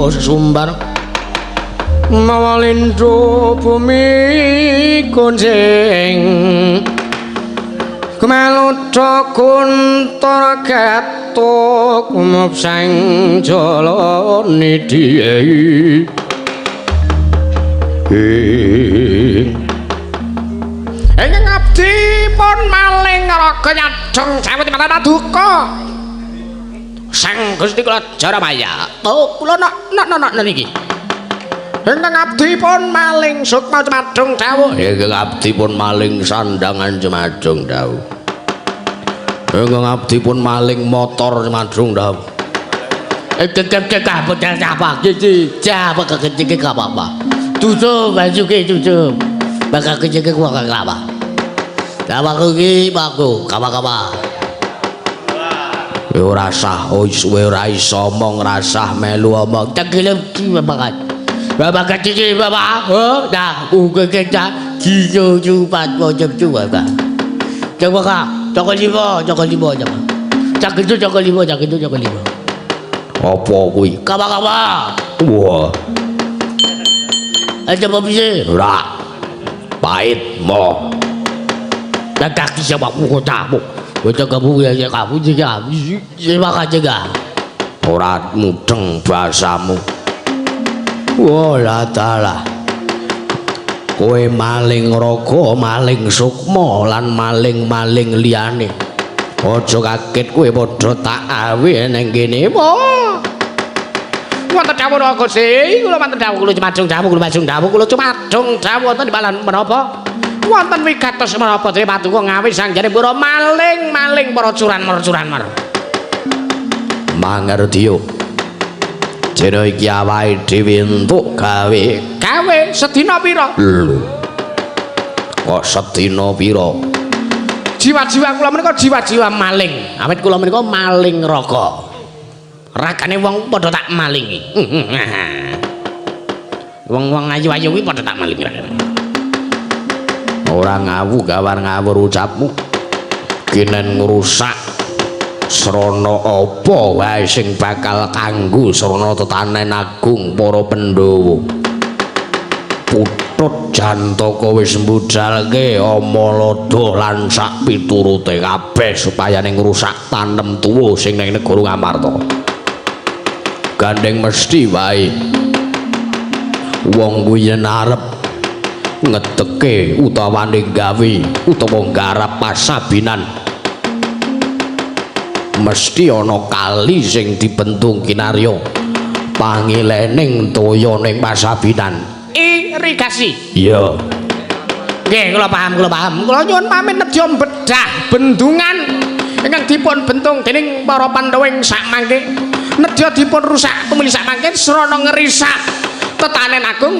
Sumbar
mawa lindho bumi gonjing kemelutha kuntor ketuk kumep sang jala nidhi
ingkang abdi pun maling raga nyadong sawet paduka
Sang Gusti kula Jaramaya. Oh, kula nok nok nok niki.
Ingkang abdi pun maling sukma jumadung dawuh.
Ingkang abdi pun maling sandangan jumadung dawuh. Ingkang abdi pun maling motor jumadung dawuh. Ora sah, kowe ora iso omong, rasah melu omong. Cekile babakan. Babakan iki bapak. Oh, dah uga keca jijo pat pojok coba. Coba ka, cokol limo, coba. Cak itu cokol limo, cak itu cokol limo. Apa kuwi? Kaba-kaba. Wah. Aja apa piye? Ora. Pait mo. Kaki siapa aku kocakmu. Bocah kamu ya kamu juga. Terima kasih ga. Ora mudeng bahasamu. Wah dalah. Kowe maling raga, maling sukma lan maling-maling liyane. Aja kaget kowe padha tak awe ning kene. Wah.
Wonten dawuh Gusti, kula wonten dawuh, kula cumadung dawuh, kula cumadung dawuh, kula cumadung dawuh wonten balan menapa? Wonten wigatos menapa dene paduka ngawi sangjane para maling-maling para curan-curanmer.
Mangerdiyo. Jero iki awake dhewe entuk gawe.
Gawe sedina pira?
Lho. Kok sedina pira?
Jiwa-jiwa kula menika jiwa-jiwa maling.
Awit kula menika maling raga. Ragane wong padha tak malingi. Wong-wong ayu-ayu kuwi padha tak malingi. Ora ngawu gawar ngawur ucapmu. Kinen ngrusak srana apa wae sing bakal kanggo srana tetanen agung para Pandhawa. Putut Jantaka wis mbudalke Amalada lan sak piturute kabeh supaya ngrusak tanem tuwa sing ning negara Ngamarta. Gandeng mesti wae wong kuwi yen arep ngedeke utawane gawe utawa nggarap pasabinan mesti ana kali sing dibentung kinarya pangilening toya ning pasabinan.
Irigasi.
Iya.
Nggih, kula paham, kula paham. Kula nyuwun pamit nedya bedah bendungan ingkang dipun bentung dening para Pandhawa ing sakmangke. Nedya dipun rusak tumuli sakmangke srana ngerisak tetanen agung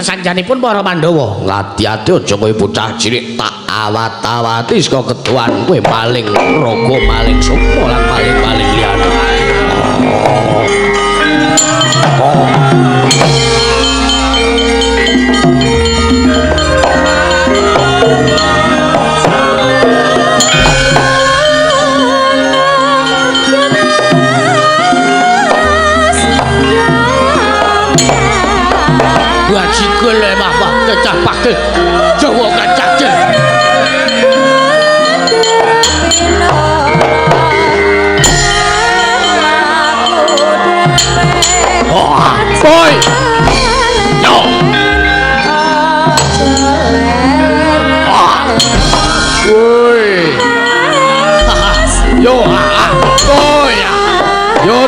sanjanipun para
Pandhawa. Ngati-ati aja kowe bocah cilik tak awat-awati saka keduan kowe maling raga, maling sukma lan maling-maling liyane. Bajigel mah cecah pagel Jawa kacacil. Oi. Yo. Woi. Yo. Oi. Yo.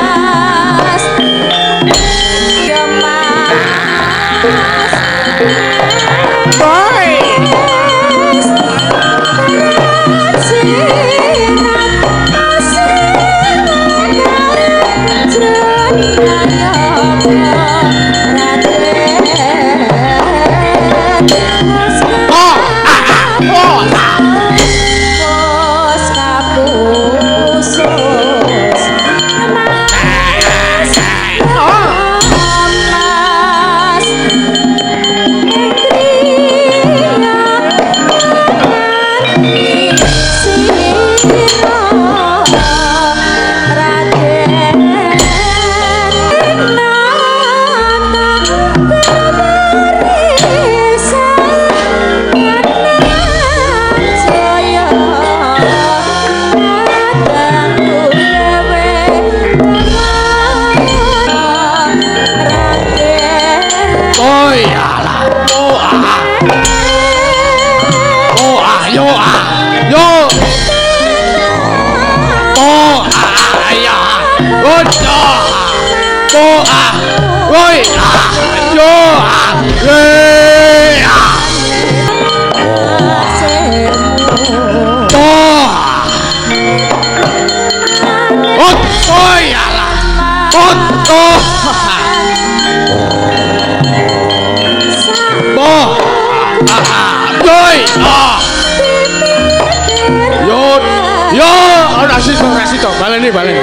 Baleni.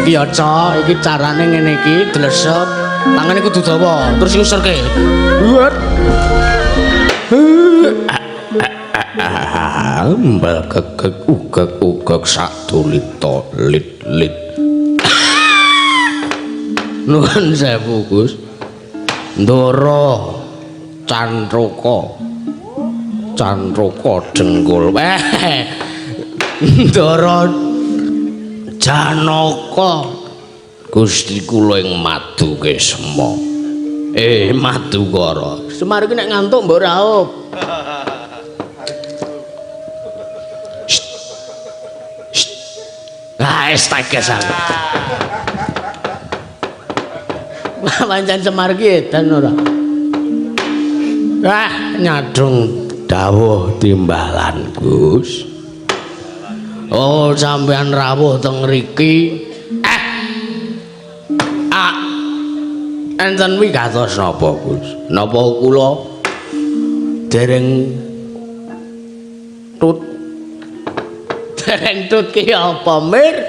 Iki ya, Cok, iki carane ngene iki dlesep, tangane kudu dawa, terus ngusurke. Mbal gegeg ugeg-ugeg sak dulita lit-lit. Nuwun sewu, Gus. Ndara Cantraka. Cantraka dengkul. Ndara Janaka. Gusti kula ing Madu Kesma. Madukara. Semar iki nek ngantuk mbok raup. Ah, wis teges aku. Pancen Semar ki edan ora. Ah, nyadong dawuh timbalan, Gus. Oh, sampean rawuh teng mriki. Enten wigatos napa, Gus? Napa kula dereng tut? Dereng tut ki apa, Mir?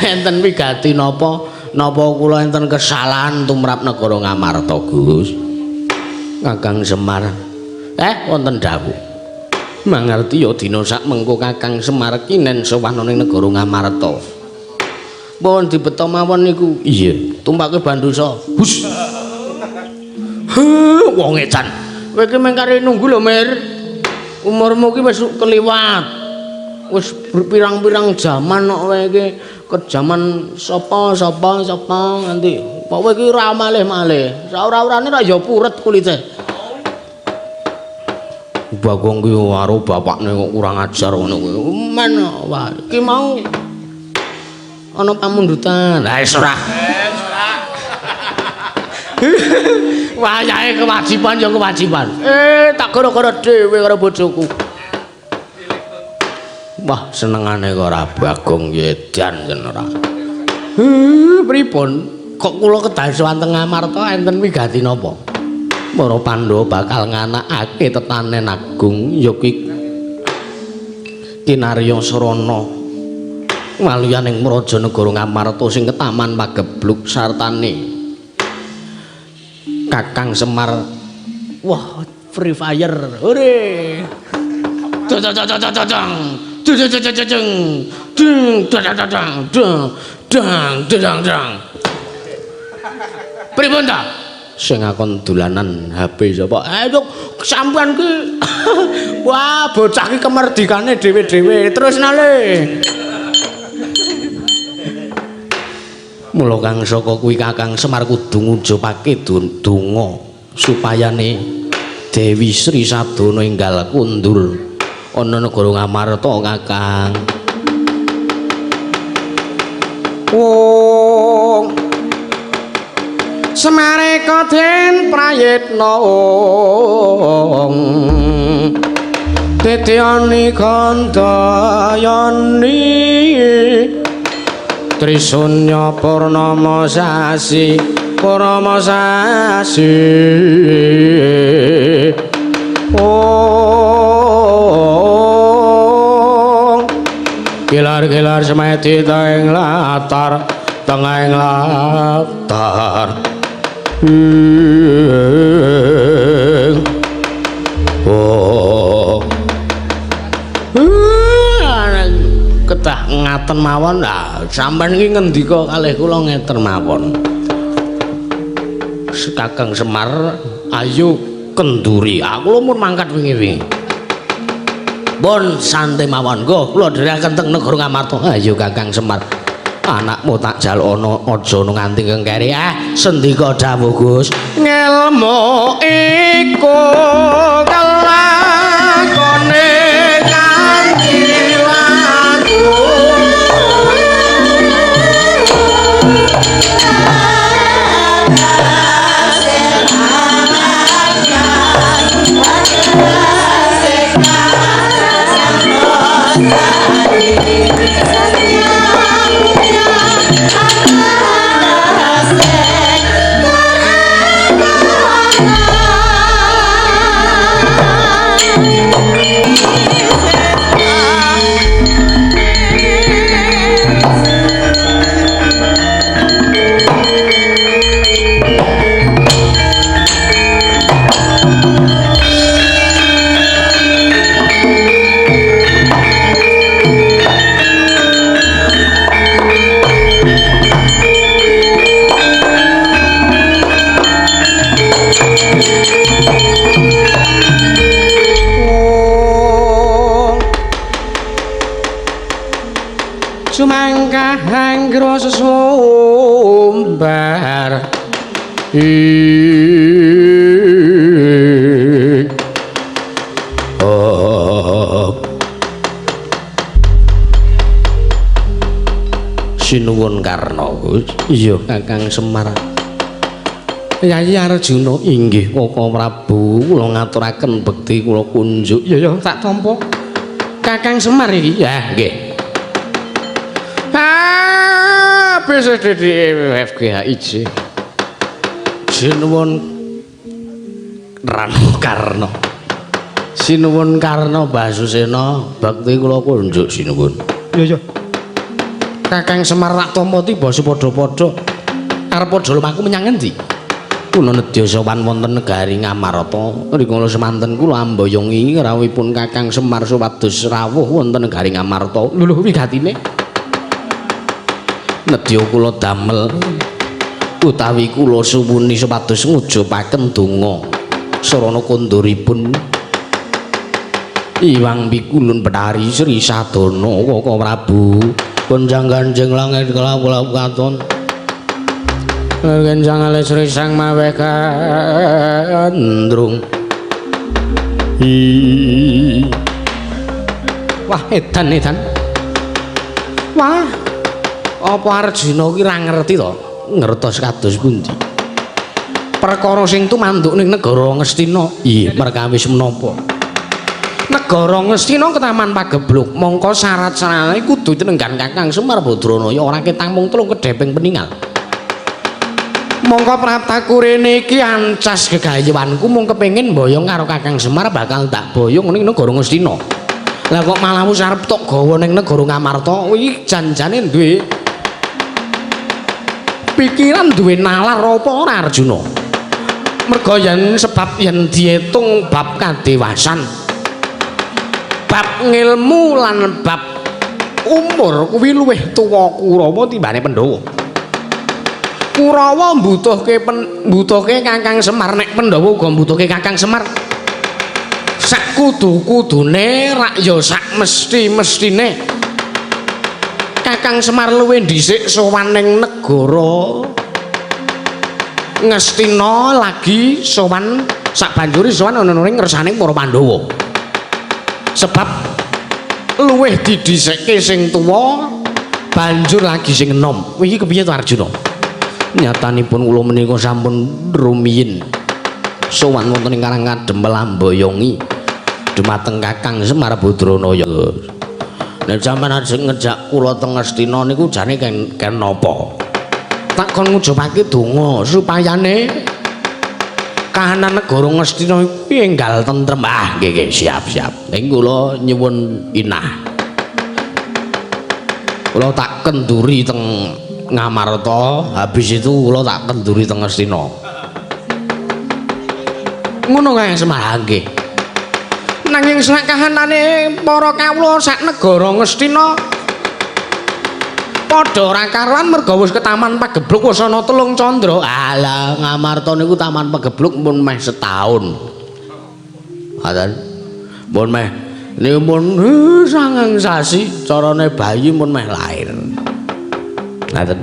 Enten wigati napa? Napa kula enten kesalahan tumrap negara Ngamarta, Gus? Kakang Semar. Wonten dawuh. Mangerti ya dina sak mengko Kakang Semar kinen sowan ning negara Ngamarta. Pun dibeto mawon niku. Iya, tumpake bandosa. Hus. Huh, wong edan. Kowe iki mung kare nunggu lho, Mir. Umurmu ki wis keliwat. Wis berpirang-pirang jaman kok kowe iki ke jaman sapa sapa sapa nganti kowe iki ora malih-malih. Saora-orane ra ya puret kulite. Bagong ki karo bapakne kok kurang ajar ngono kuwi. Men wah, iki mau ana pamundutan. Lah wis ora. Wayahe kewajiban ya kewajiban. Tak gara-gara dhewe karo bojoku. Wah, senengane kok ora Bagong edan yen ora. Pripun? Kok kula kedah sowan teng Ngamarta enten wigati napa? Para Pandhawa bakal nganakake tetanen agung ya ki Kinarya Sarana. Waluyaning Praja Negara Ngamarta sing ketaman pagebluk sartane Kakang Semar. Wah, Free Fire. Hore. Dong dong dong dong dong. Dong dong dong dong. Dong dong dong dong. Dong dong dong. Pripun ta? Sing akon dolanan HP sapa? Ayo sampean ki. Wah, bocah ki kemerdikane dhewe-dhewe. Terus nale. Mula kang saka kuwi Kakang Semar kudu ngujupake donga supayane Dewi Sri Sadana enggal kundur ana negara Ngamarta, Kakang.
Wong Semareka den prayitna Titiani kandayani Trisunya purnama sasi purnama sasi. Oh, kilar-kilar semedi tengah latar tengah latar. Oh, ketah ngaten mawon. Lah sampean iki ngendika kalih kula ngeten mawon. Kakang Semar ayo kenduri. Aku lho mun mangkat wingi-wingi. Pun santai mawon nggo kula dherekaken teng negara Ngamarta. Ayo Kakang Semar. Anakmu tak jaluk ana aja nganti kengkeri. Sendika dawuh Gus. Ngelmu iku kelakone kanthi laku.
Sumangkah anggra sesumbar.
Sinuwun Karna. Iya Kakang Semar. Yayi Arjuna inggih Kaka Prabu, kula ngaturaken bekti kula kunjuk.
Ya ya tak tampa. Kakang Semar iki.
Ya nggih.
A B C D D E F G H I J.
Sinuwun Rano Karna. Sinuwun Karna Basusena, bekti kula kunjuk sinuwun.
Ya ya.
Kakang Semar tak tampa tiba sepadha-padha. Arep padha lumaku menyang endi? Kula nedya sowan wonten negari Ngamarta. Rikala semanten kula amboyongi rawuhipun Kakang Semar supados rawuh wonten negari Ngamarta. Lho lho wigatine. Nedya kula damel utawi kula suwuni supados ngujupaken donga sarana konduripun Iwang Pikulun Betari Sri Sadana Kaka Prabu. Gonjang ganjing langit kelap-kelap katon.
Genjang alis Sri Sang Maweh
Gandrung. Wah edan edan. Wah, apa Arjuna ki ra ngerti to? Ngertos kados pundi? Perkara sing tumanduk ning negara Ngastina. Iya, perkawis menapa? Negara Ngastina ketaman pagebluk, mongko syarat-syarate kudu nenggan Kakang Semar Badranaya ora ketang mung telung kedheping peningal. Mongko praptaku rene iki ancas gegayuhanku mung kepengin mboyong karo Kakang Semar bakal tak boyong ning negara Ngastina. Lah kok malah wis arep tok gawa ning negara Ngamarta, iki janjane duwe pikiran, duwe nalar apa ora Arjuna? Merga yen sebab yen dietung bab kadewasan, bab ngilmu lan bab umur kuwi luwih tuwa Kurawa timbane Pandhawa. Kurawa mbutuhke mbutuhke Kakang Semar, nek Pandhawa uga mbutuhke Kakang Semar. Sak kudu-kudune rak ya sak mesti-mestine Kakang Semar luwih dhisik sowan ning negara Ngastina lagi sowan sabanjure sowan ana ning ngersane para Pandhawa. Sebab luwih didhisikke sing tuwa banjur lagi sing enom. Iki kepiye to Arjuna? Nyatanipun kula menika sampun rumiyin sowan wonten ing Karang Kadempel amboyongi dumateng Kakang Semar Badranaya. Nek sampeyan ajeng ngejak kula teng Ngastina niku jane ken napa? Tak kon ngujupake donga supayane kahanan negara Ngastina iki enggal tentrem. Ah nggih nggih siap siap. Ning kula nyuwun inah. Kula tak kenduri teng Ngamarta, habis itu kula tak kenduri teng Ngastina. Ngono kae Semar nggih. Nanging sak kahanane para kawula sak negara Ngastina padha ora karuan merga wis ketaman pagebluk wis ana telung candra. Alah Ngamarta niku taman pagebluk pun meh setahun. Ngoten. Pun meh niku pun sangang sasi carane bayi pun meh lahir. Ngaten.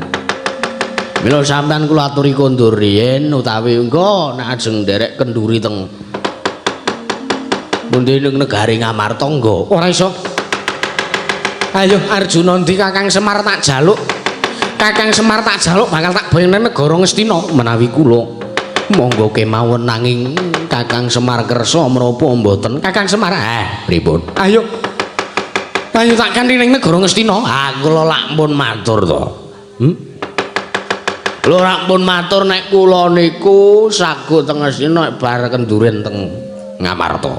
Mila sampean kula aturi kondur riyin utawi engko nek ajeng nderek kenduri teng pundi ning negari Ngamarta nggo. Ora iso. Ayo Arjuna ndi Kakang Semar tak jaluk. Kakang Semar tak jaluk bakal tak boyong nang negara Ngastina menawi kula. Monggo kemawon nanging Kakang Semar kersa menapa mboten? Kakang Semar, pripun? Ayo. Ayo tak kanthi ning negara Ngastina. Ah kula lak pun matur to. Lho rak pun matur nek kula niku sago teng Ngastina nek bar kenduren teng Ngamarta.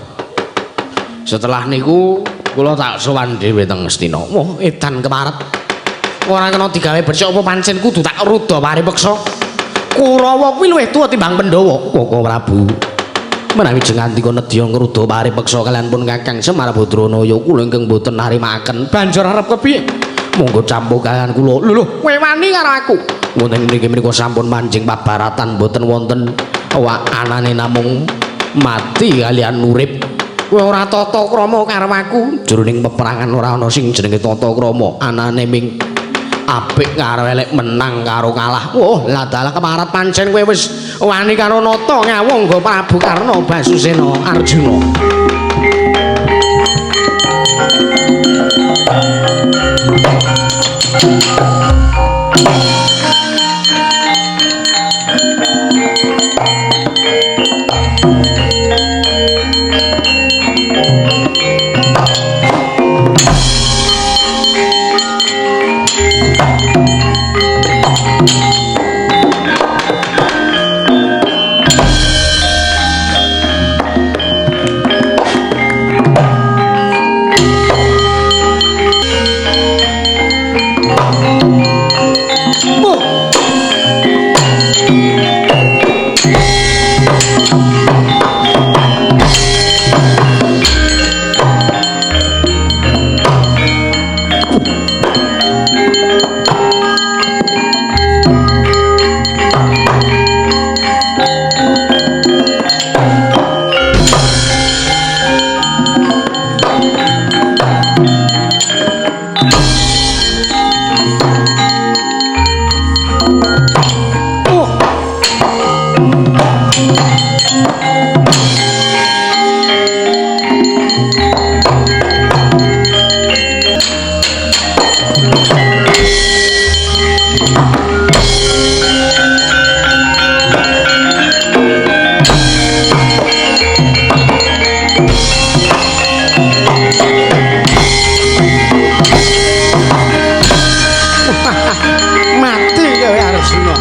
Setelah niku kula tak sowan dhewe teng Ngastina. Wah, edan kemaret. Ora kena digawe becik apa pancen kudu tak ruda paripeksa. Kurawa kuwi luwih tuwa timbang Pandhawa. Kaka Prabu. Menawi jeng ngandika nedya ngruda paripeksa kaliyan pun Kakang Semar Badranaya kula ingkang boten narimakaken. Banjur arep kepiye? Monggo campuh kaliyan kula. Lho lho, kowe wani karo aku. Wonten mriki menika sampun manjing pabaratan boten wonten awak anane namung mati kaliyan urip. Kowe ora tata krama karo aku. Jroning peperangan ora ana sing jenenge tata krama, anane ming apik karo elek, menang karo kalah. Oh, lah dalah kemarat pancen kowe wis wani karo nata ngawangga Prabu Karna Basusena Arjuna. Mati kowe Arjuna.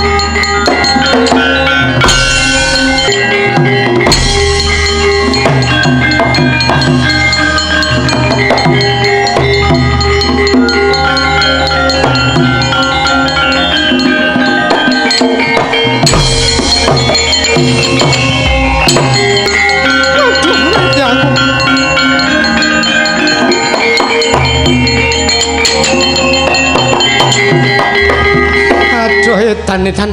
Aduh, mati aku. Aduh, edan-edan.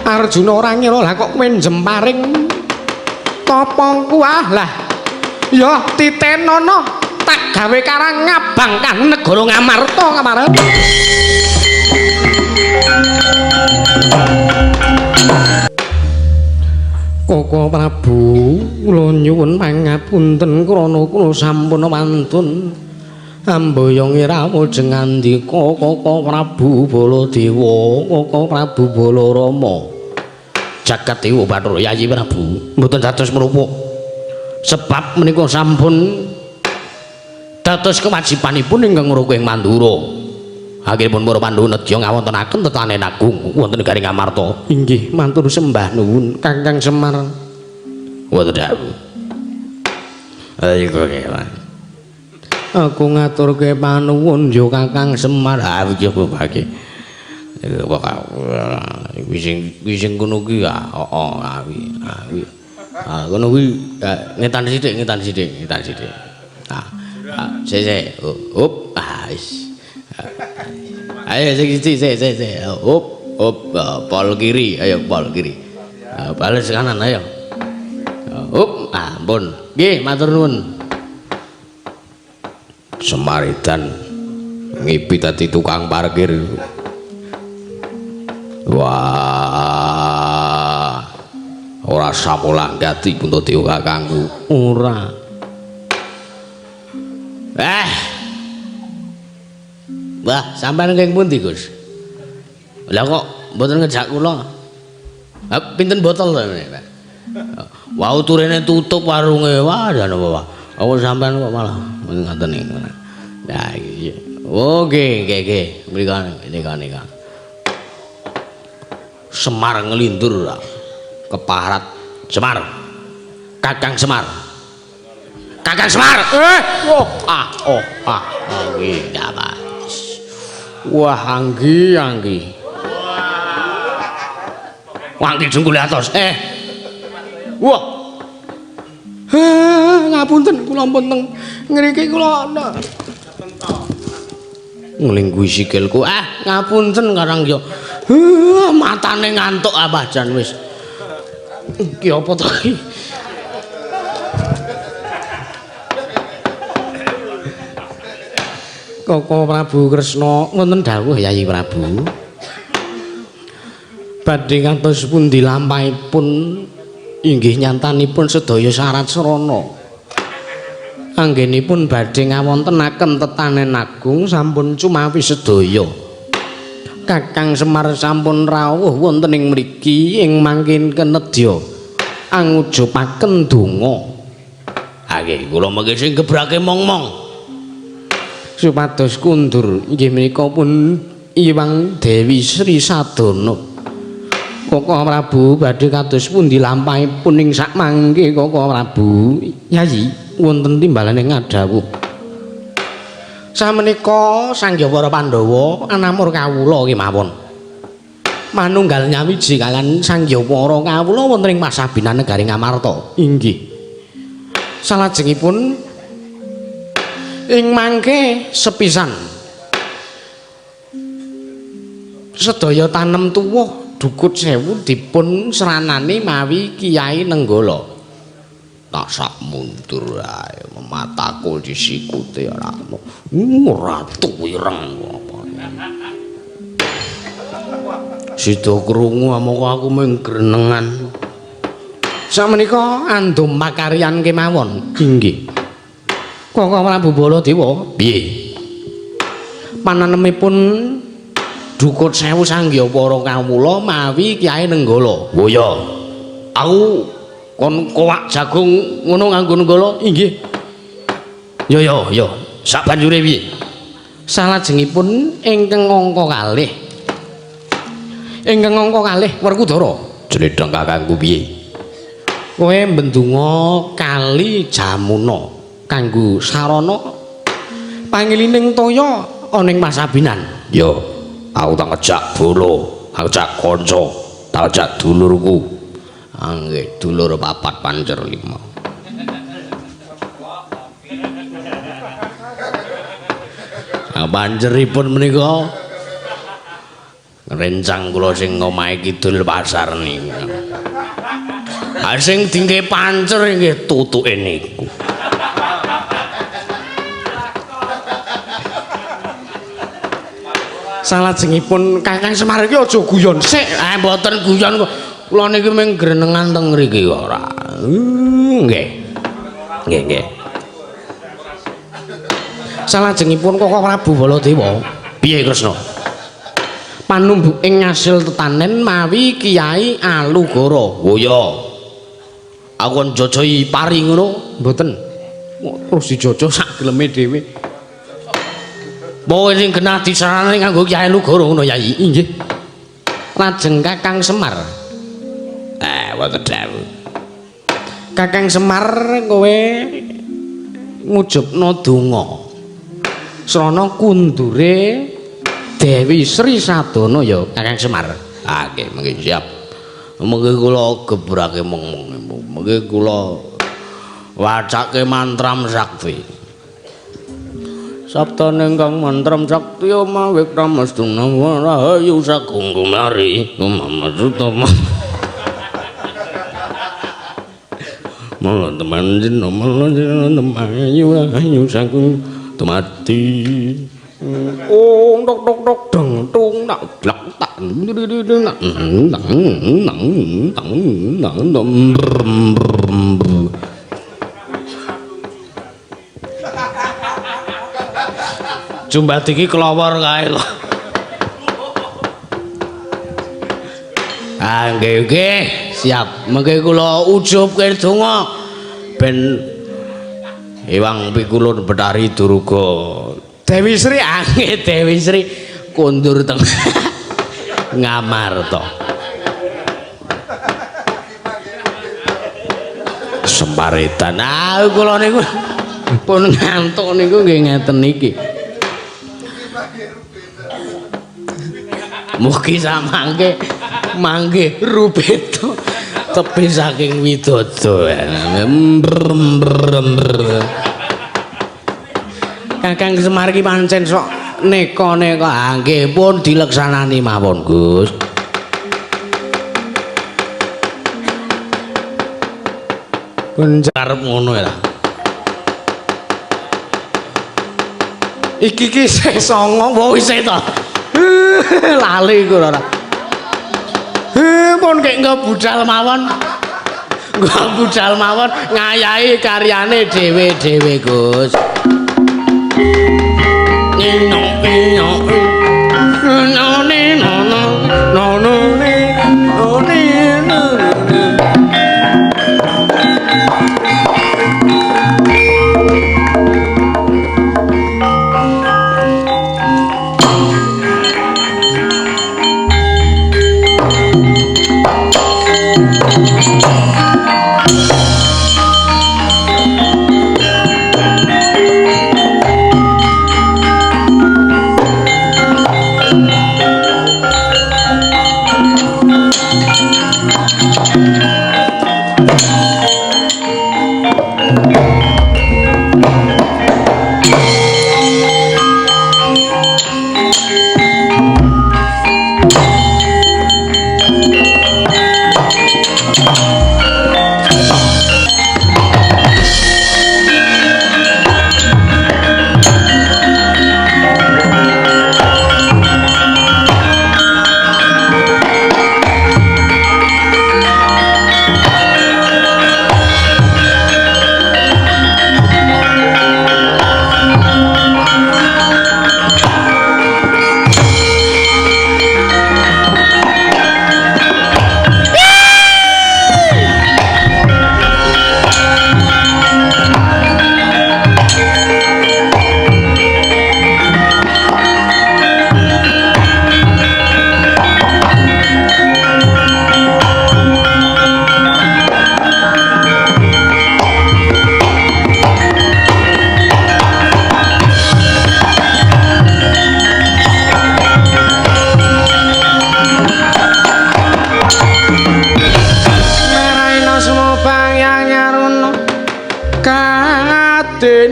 Arjuna ora ngira lah kok kowe jemparing topongku ah lah. Ya titenono tak gawe karang ngabang kan negara Ngamarta Ngamarta. Koko Prabu, kula nyuwun pangapunten krana kula sampun wantun amboyong rawuh jengandika Koko Prabu Baladewa, Koko Prabu Balarama. Jagat Dewa Bathara Yayi Prabu mboten dados mrupuk. Sebab menika sampun dados kewajibanipun ingkang ngruku ing Mandura. Akhiripun para Pandhawa nedya ngawontenaken tetanen agung wonten negari Ngamarta. Inggih, matur sembah nuwun Kakang Semar. Wonten dawuh. Ayo kowe. Aku ngaturke panuwun yo Kakang Semar. Ha iki bagi. Iki sing kono kuwi ya, heeh, kuwi. Ah kono kuwi ngetan sithik, ngetan sithik, ngetan sithik. Ah, sik sik, hop, ah wis. Ayo sing siji sik sik sik. Hop, hop, pol kiri, ayo pol kiri. Bales kanan ayo. Hop, ah ampun. Nggih, matur nuwun. Semaridan ngipi dadi tukang parkir. Wah. Ora sapolah gati Puntadewa kakangku. Ora. Eh. Wah, sampean keng pundi, Gus? Lah kok mboten ngejak kula? Ha pinten botol to, Pak? Wau turene tutup warunge. Wah, jan apa, Pak? Apa sampean kok malah ngoten niku. Nah, iki. Oh, nggih, nggih, nggih. Mriko nika nika. Semar ngelindur keparat Semar. Kakang Semar. Kakang Semar. Oh, ah, oh, ah. Nggih, apa? Wah, anggi, anggi. Wah, anggi jungkule atos. Wah. Ngapunten kula pun teng ngriki kula nglingguhi sikilku. Ah, ngapunten karang yo. Matane ngantuk apa jan wis. Iki apa to iki? Koko Prabu Kresna wonten dawuh Yayi Prabu. Badhe kados pundi lampahipun inggih nyantanipun sedaya syarat sarana. Anggenipun badhe ngawontenaken tetanen agung sampun cumawi sedaya. Kakang Semar sampun rawuh wonten ing mriki ing mangkin kenedya angujupaken donga. Ha nggih kula mangke sing gebrake mong-mong. Supados kundur inggih menika pun Iwang Dewi Sri Sadana. Koko Prabu badhe kados pundi lampahipun ing sak mangke Koko Prabu? Yayi wonten timbalane ngadhawuh. Samenika Sanghyang para Pandhawa anamur kawula kemawon. Manunggal nyawiji kalian Sanghyang para kawula wonten ing Pasabinan negari Ngamarta. Inggih. Salajengipun ing mangke sepisan sedaya tanem tuwuh Dukut Sewu dipun sranani mawi Kiai Nenggala. Tak sak mundur ae mataku disikute ora. Ratu ireng apa. Sida krungu amoko aku mung grenengan. Samenika andum makaryan kemawon. Inggih. Koko Prabu Baladewa piye? Pananemipun Dukut Sewu Sanghyang para kawula mawi Kiai Nenggala. Oh iya. Aku kon kowak jagung ngono nganggo Nenggala. Inggih. Yo yo yo, sak banjure piye? Salajengipun ingkang angka kalih. Ingkang angka kalih Werkudara. Jledheng kakangku piye? Kowe mbendunga kali Jamuna kanggo sarana pangilining toya ana ing Pasabinan. Yo, aku tak ngejak bolo, aku ngejak kanca, tak ngejak dulurku. Nggih, dulur papat pancer lima. Ah, panceripun menika rencang kula sing omahe kidul pasar niku. Ah sing dingke pancer nggih tutuke niku. Salajengipun Kakang Semar iki aja guyon sik. Ah mboten guyon kok. Kula niki mung grenengan teng mriki kok ora. Nggih. Nggih, nggih. Salajengipun Koko Prabu Baladewa, piye Kresna? Panumbuking ngasil tetanen mawi Kiai Alugara. Oh iya. Aku kon jojohi pari ngono, mboten. Terus dijojoh sak geleme dhewe. Pokoke sing genah disarani nganggo Kiai Alugara ngono Yai. Inggih. Lajeng Kakang Semar. Wonten dawuh. Kakang Semar kowe ngujubna donga. Srana kundure Dewi Sri Sadana ya Kakang Semar. Ah nggih, mengke siap. Mengke kula gebrake mong-mong. Mengke kula wacake mantram sakti. Sabdane ingkang mantram sakti mawik ramestuna rahayu sagung kumari kumamasuta. Mula teman jeno mula teman ayu sagung tumati. Ong tok tok tok deng tung tak blak tak nang nang nang nang nang. Jumbat iki kelawar kae lho. Ah nggih nggih, siap. Mengke kula ujubke donga ben Ewang pikulun Betari Durga. Dewi Sri nggih Dewi Sri kondur teng Ngamarta. Semparetan. Ah kula niku pun ngantuk niku nggih ngeten iki. Mugi samangke mangke rubeto tebih saking widodo. Kakang Semar iki pancen sok neka-neka. Nggih pun dileksanani mawon, Gus. Pun arep ngono ya. Iki ki isih 9, wo isih to. Lali ku ora. Pun kek nggo budal mawon. Nggo budal mawon ngayahi karyane dhewe-dhewe, Gus. Nino nino no nino no no no no nino.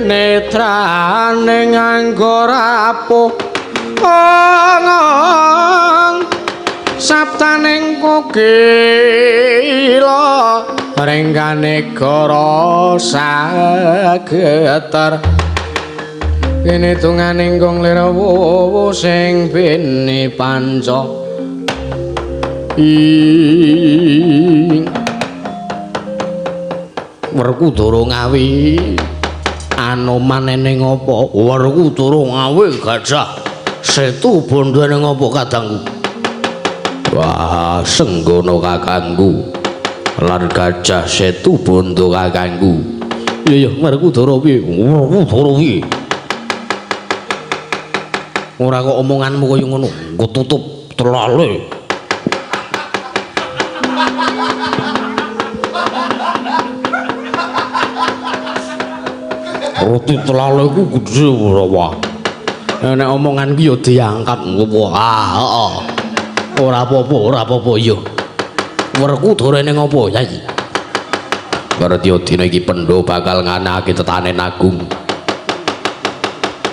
Netrane nganggo rapuh ongong saptaning kukila renggane gara sageter kene tunganing gong lirawu sing bene panca ing Werkudara ngawi Anoman ning apa? Werkudara ngawe Gajah Setu bondo ning apa kadangku? Wah, Senggono kakangku lan Gajah Setu bondo kakangku. Iya iya, Werkudara piye? Werkudara piye? Ora kok omonganmu kaya ngono, nggo tutup telale. Roti telale ku gedhe ora wah. Nek omongan ki ya diangkat wah, heeh. Ora apa-apa, ora apa-apa iya. Werkudara ning apa, Yai? Ngerti dina iki Pandhawa bakal nganakake tetanen agung.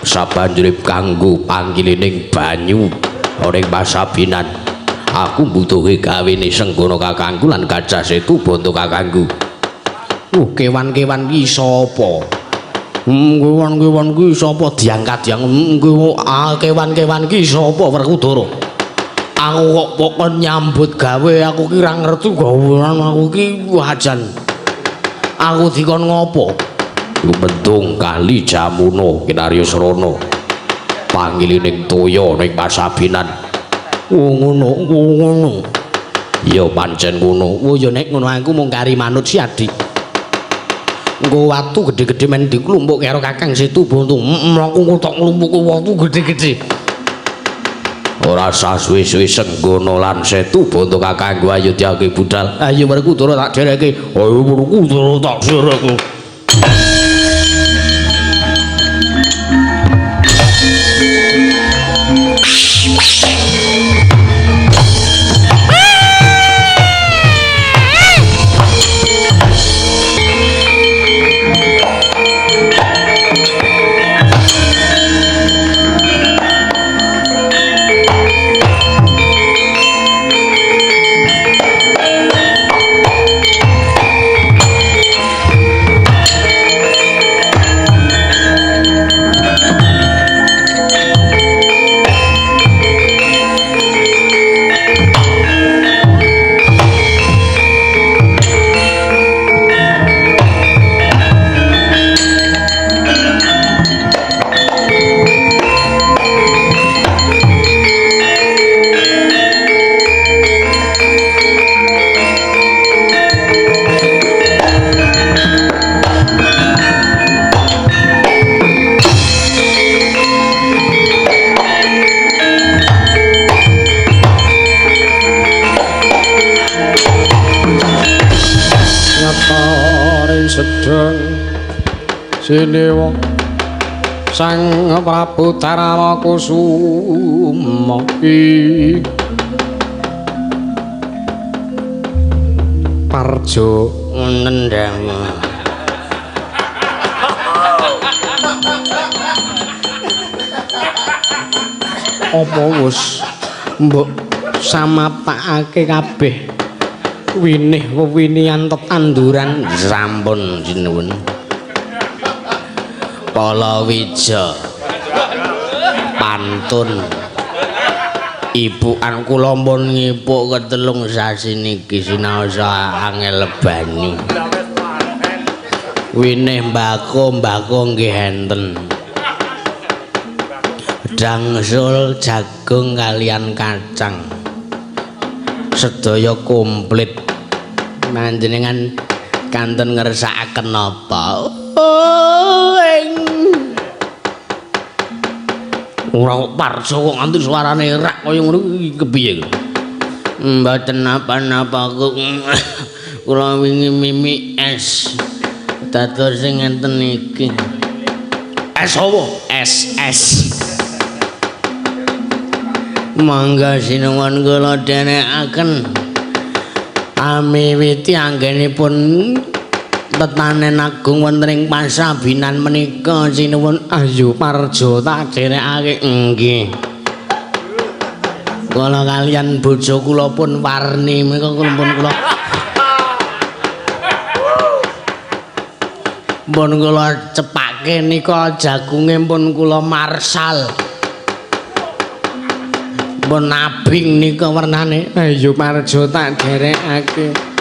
Sabanjure kanggo pangkilining banyu ning pasabinan. Aku mbutuhke gawene Senggono kakangku lan Gajah Setu bondo kakangku. Kewan-kewan ki sapa? Kewan-kewan ki sapa diangkat yang kewan-kewan ki sapa Werkudara? Aku kok pokon nyambut gawe aku ki ora ngerti gawean aku ki wajan. Aku dikon ngopo? Lumentung kali Jamuna kinarya srana. Pangilining toya ning pasabinan. Oh ngono, ngono. Ya pancen ngono. Oh ya nek ngono aku mung kari manut si Adik. Nggo watu gedhe-gedhe men diklumpuk karo Kakang Setu Bondo. Mlaku tok nglumpuke watu gedhe-gedhe. Ora sah suwe-suwe Senggono lan Setu Bondo kakangku ayo diake budal. Ayo Werkudara tak dereke. Ayo Werkudara tak dereke. Sinewa Sang Prabu Darma Kusuma ing Parjo
nendang.
Apa wis mbok samapakake kabeh winih wewinian tetanduran?
Sampun sinuwun. Palawija pantun ibukan kula pun ngipuk ketelung sasi niki sinaosa angel banyu. Winih mbako-mbako nggih enten. Dangsul jagung kalian kacang. Sedaya komplit. Panjenengan kantun ngersakaken napa? Oh, ing
ora kok Parjo kok nganti suarane rak kaya ngono iki kepiye iki?
Mboten napa-napa kok. Kula wingi mimi es. Dados sing ngenten iki.
Es apa?
Es es. Mangga sinuwun kula dherekaken. Amiwiti anggenipun tetanen agung wonten ing pasabinan menika sinuwun.
Ayo Parjo tak dherekake.
Nggih. Kula kalian bojo kula pun warni menika kula pun kula pun kula cepake nika jagunge pun kula marsal. Pun abing nika wernane.
Ayo Parjo tak dherekake.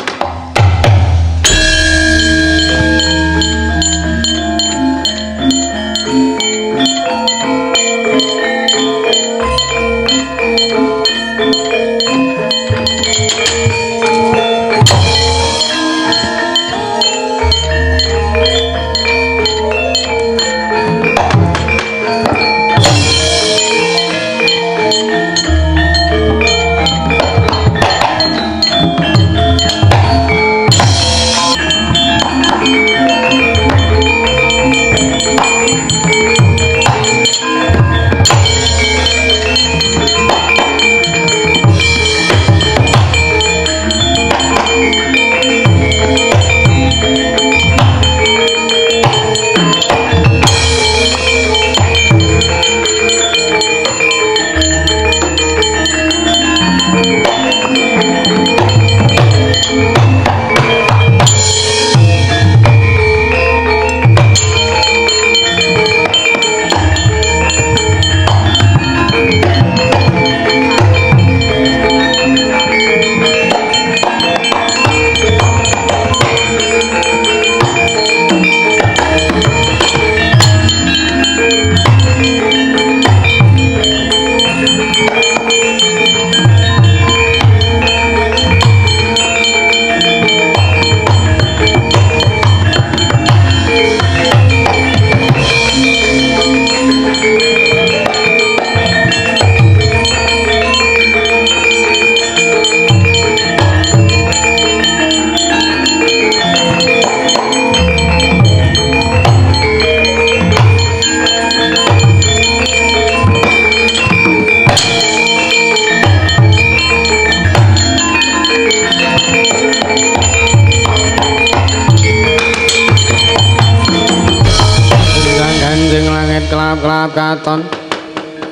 Katon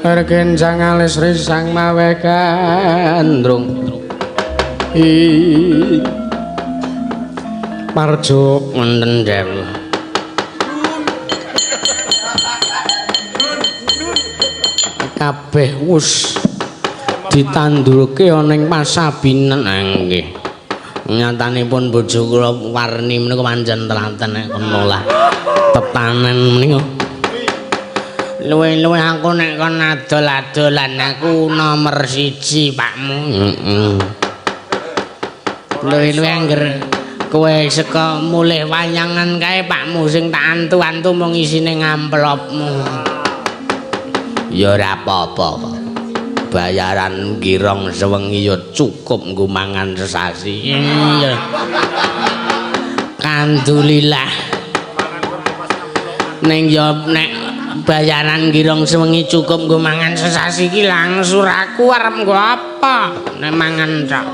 ergenjang alis risang mawe gandrung. I Parjo
wonten dhewe.
Kabeh wis ditandurke ana ing pasabinan.
Nggih. Nyatanipun bojo kula warni menika pancen telaten nek kono lah tetanen menika. Luwe-luwe aku nek kon adol-adolan aku nomor 1 pakmu. Heeh. Luwe-luwe angger kowe saka mulih wayangan kae pakmu sing tak antu-antu mung isine ngamplopmu. Ya ora apa-apa kok. Bayaran girong sewengi ya cukup nggo mangan sesasi. Iya. Alhamdulillah. Ning ya nek bayaran girong sewengi cukup nggo mangan sesasi iki langsung aku arep nggo apa nek mangan tok.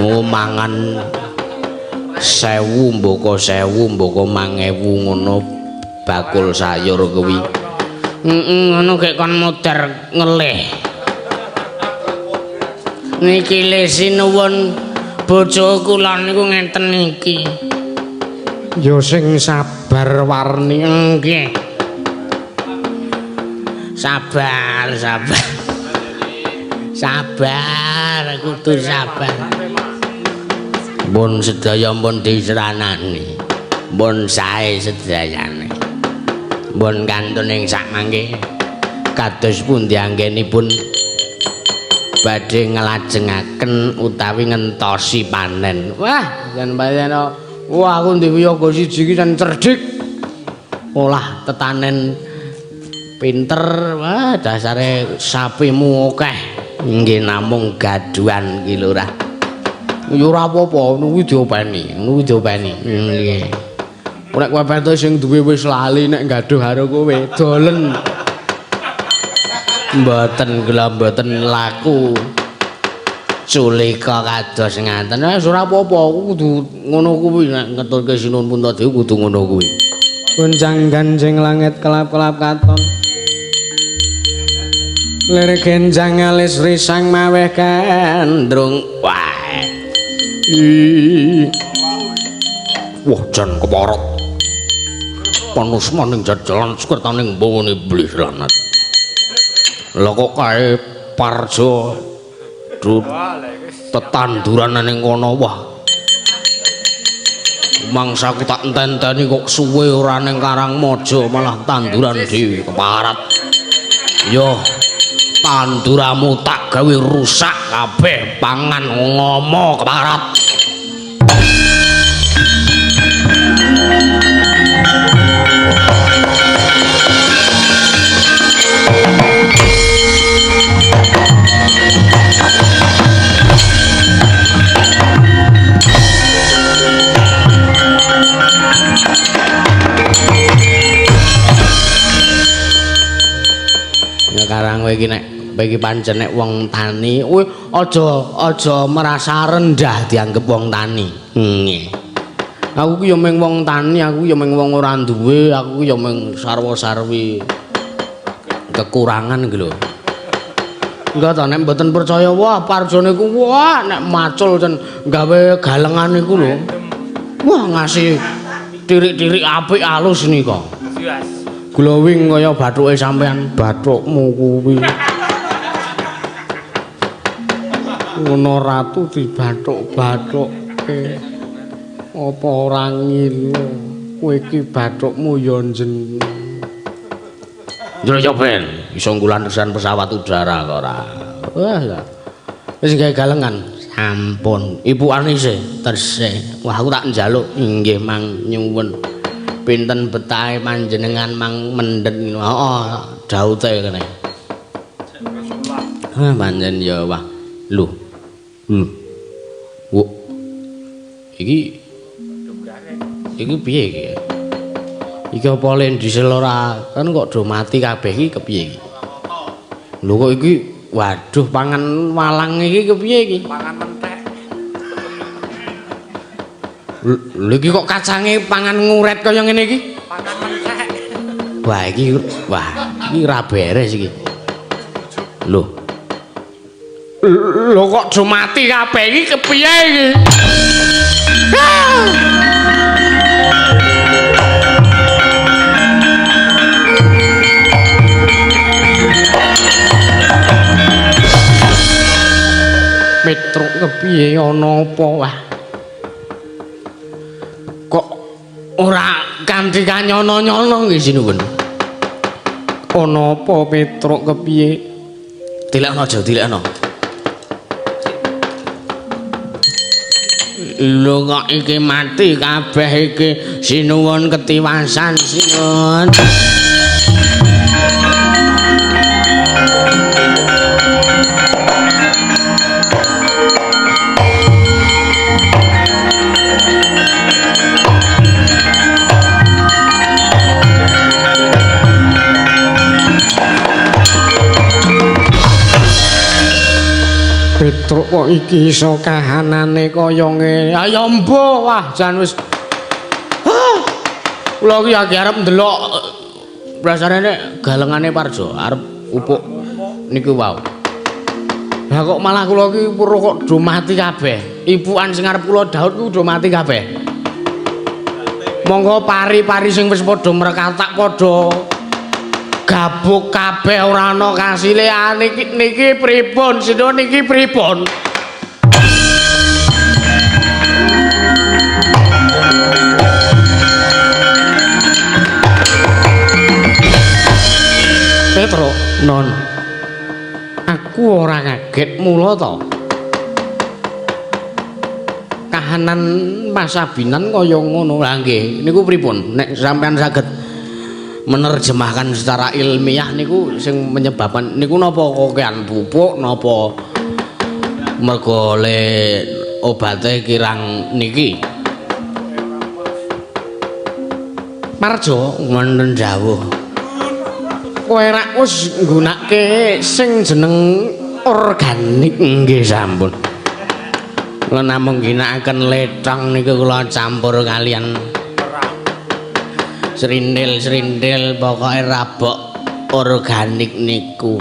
Oh mangan 1000 mboko 1000 mboko 5000 ngono bakul sayur kuwi.
Heeh ngono gek kon modar ngelih. Niki le sinuwun bojo kula niku ngenten niki.
Ya sing sabar Warni.
Nggih. Sabar, sabar. Sabar, kudu sabar.
Mun sedaya mun disranani. Mun sae sedayane. Mun kantun ing sak mangke kados pundi anggenipun badhe nglajengaken utawi ngentosi panen.
Wah, jan panen. Wah, aku duwe wiyaga siji iki jan cerdik.
Olah tetanen pinter. Wah, dasare sapimu akeh. Nggih namung gaduhan ki lurah.
Ya ora apa-apa, ngono kuwi diopeni, ngono kuwi diopeni.
Nggih.
Nek kowe pete sing duwe wis lali nek gaduh karo kowe, dolen.
Mboten kula mboten laku. Sulika kados ngaten. Wis ora apa-apa, kudu ngono kuwi nek ngeturke Sinuwun Puntadewa kudu ngono kuwi.
Gonjang ganjing langit kelap-kelap katon. Lirik genjang alis risang maweh
gandrung. Wah. Wah jan keparot. Panusma ning jajalan sekertaning bawane iblis lanat. Lah kok kae Parjo tetanduran ning kono wah. Mangsaku tak enteni kok suwe ora ning Karangmaja malah tanduran dhewe keparat. Yo tanduramu tak gawe rusak kabeh pangan ngomo keparat. Sekarang kowe iki nek kowe iki pancen nek wong tani, kowe aja merasa rendah dianggep wong tani. Nggih. Aku ki ya mung wong tani, aku ya mung wong ora duwe, aku ya mung sarwa-sarwi kekurangan iki lho. Enggak ta nek mboten percaya, wah Parjo niku wah nek macul ten gawe galengan niku lho. Wah ngasih tirik-tirik apik alus nika. Glowing kaya bathuke sampean, bathukmu kuwi.
Ngono ratu dibathuk-bathukke. Apa ora ngilu? Kowe iki bathukmu ya njeneng.
Njero ya ben, iso nggulan pesawat udara kok ora. Wah lah. Wis gawe galengan. Sampun. Ibu Anise tesih. Wah aku tak njaluk nggih mang nyuwun. Pinten betahe panjenengan mang mendhet. Heeh, daute kene. Ah pancen ya wah. Lho. Lho. Wo. Iki iki piye iki? Iki apa diesel ora? Kan kok do mati kabeh iki kepiye iki? Lho kok iki waduh pangan walang iki kepiye iki?
Pangan mentek.
Lho iki kok kacange pangan nguret kaya ngene iki?
Pangan mentek.
Wah iki wah iki ora beres iki. Lho.
Lho kok do mati kabeh iki kepiye iki? Petruk kepiye ana apa wah?
Kok ora kanthi kanyono-nyono nggih sinuwun.
Ana apa Petruk kepiye?
Dilekno aja dilekno. Lho kok iki mati kabeh iki sinuwun ketiwasan sinuwun.
Petruk kok iki iso kahanane kaya ngene. Ayo mbuh, wah jan wis. Kula iki lagi arep ndelok rasane nek galengane Parjo arep upuk niku wau. Lah kok malah kula iki weruh kok do mati kabeh. Ipukan sing arep kula daut kuwi do mati kabeh. Monggo pari-pari sing wis padha mrekatak padha gabuk kabeh ora ana kasile. Niki niki pripun? Sino niki pripun? Petro, non. Aku ora kaget mula to. Kahanan pasabinan kaya ngono. Lah nggih, niku pripun? Nek sampean saged menerjemahkan secara ilmiah niku sing menyebabkan niku napa kokean pupuk napa mergo le obate kirang niki. Parjo wonten dawuh. Kowe rak wis nggunake sing jeneng organik. Nggih sampun. Kula namung ginakaken letong niku kula campur kalian srindil-srindil pokoke rabok organik niku.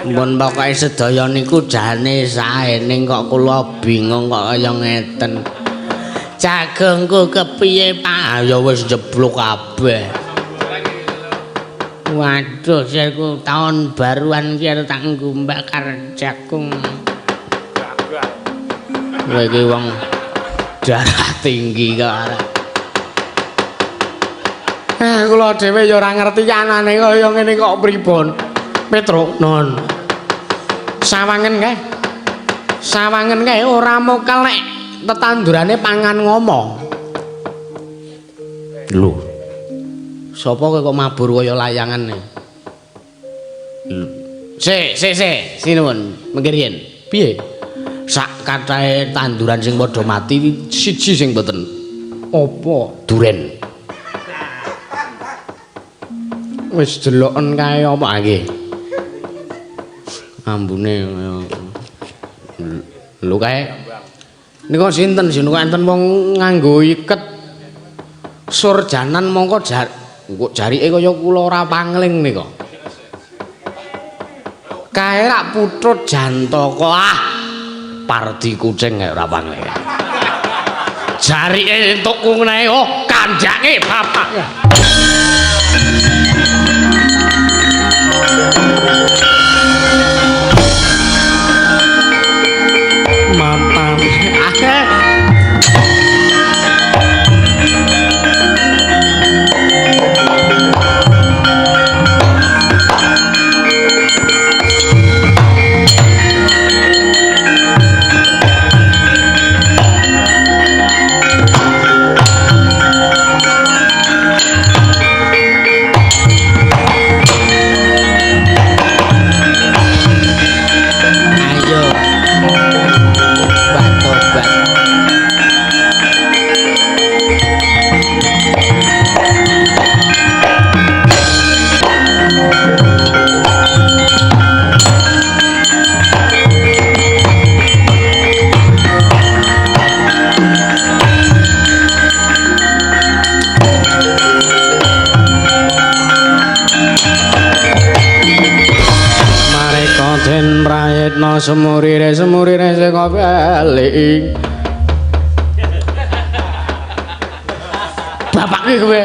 Mun pokoke sedaya niku jane sae ning kok kula bingung kok kaya ngeten. Jagongku kepiye Pak? Ya wis jeblok kabeh. Waduh, sirku tahun baruan ki arep tak nggo bakar jagung. Kowe iki wong darah tinggi kok arep. Kula dhewe ya ora ngerti anane kaya ngene kok pripun. Petro, non. Sawangen kae. Sawangen kae ora mokal nek tetandurane pangan ngomong. Lho. Sapa kowe kok mabur kaya layangan? Sik, sik, sik, sinuwun, mengke riyen. Piye? Sak kathahe tanduran sing padha mati siji sing mboten. Apa? Duren. Wis deloken kae apa nggih? Ambune lho kae. Nika sinten sing enten wong nganggo iket surjanan mongko kok jarike kaya kula ora pangling nika. Kae rak putut jantaka. Ah, pardi kucing kae ora pangling. Jarike entuk ngene oh kandhake bapak. Mantap. Semurire semurire saka bali. Bapak iki kowe.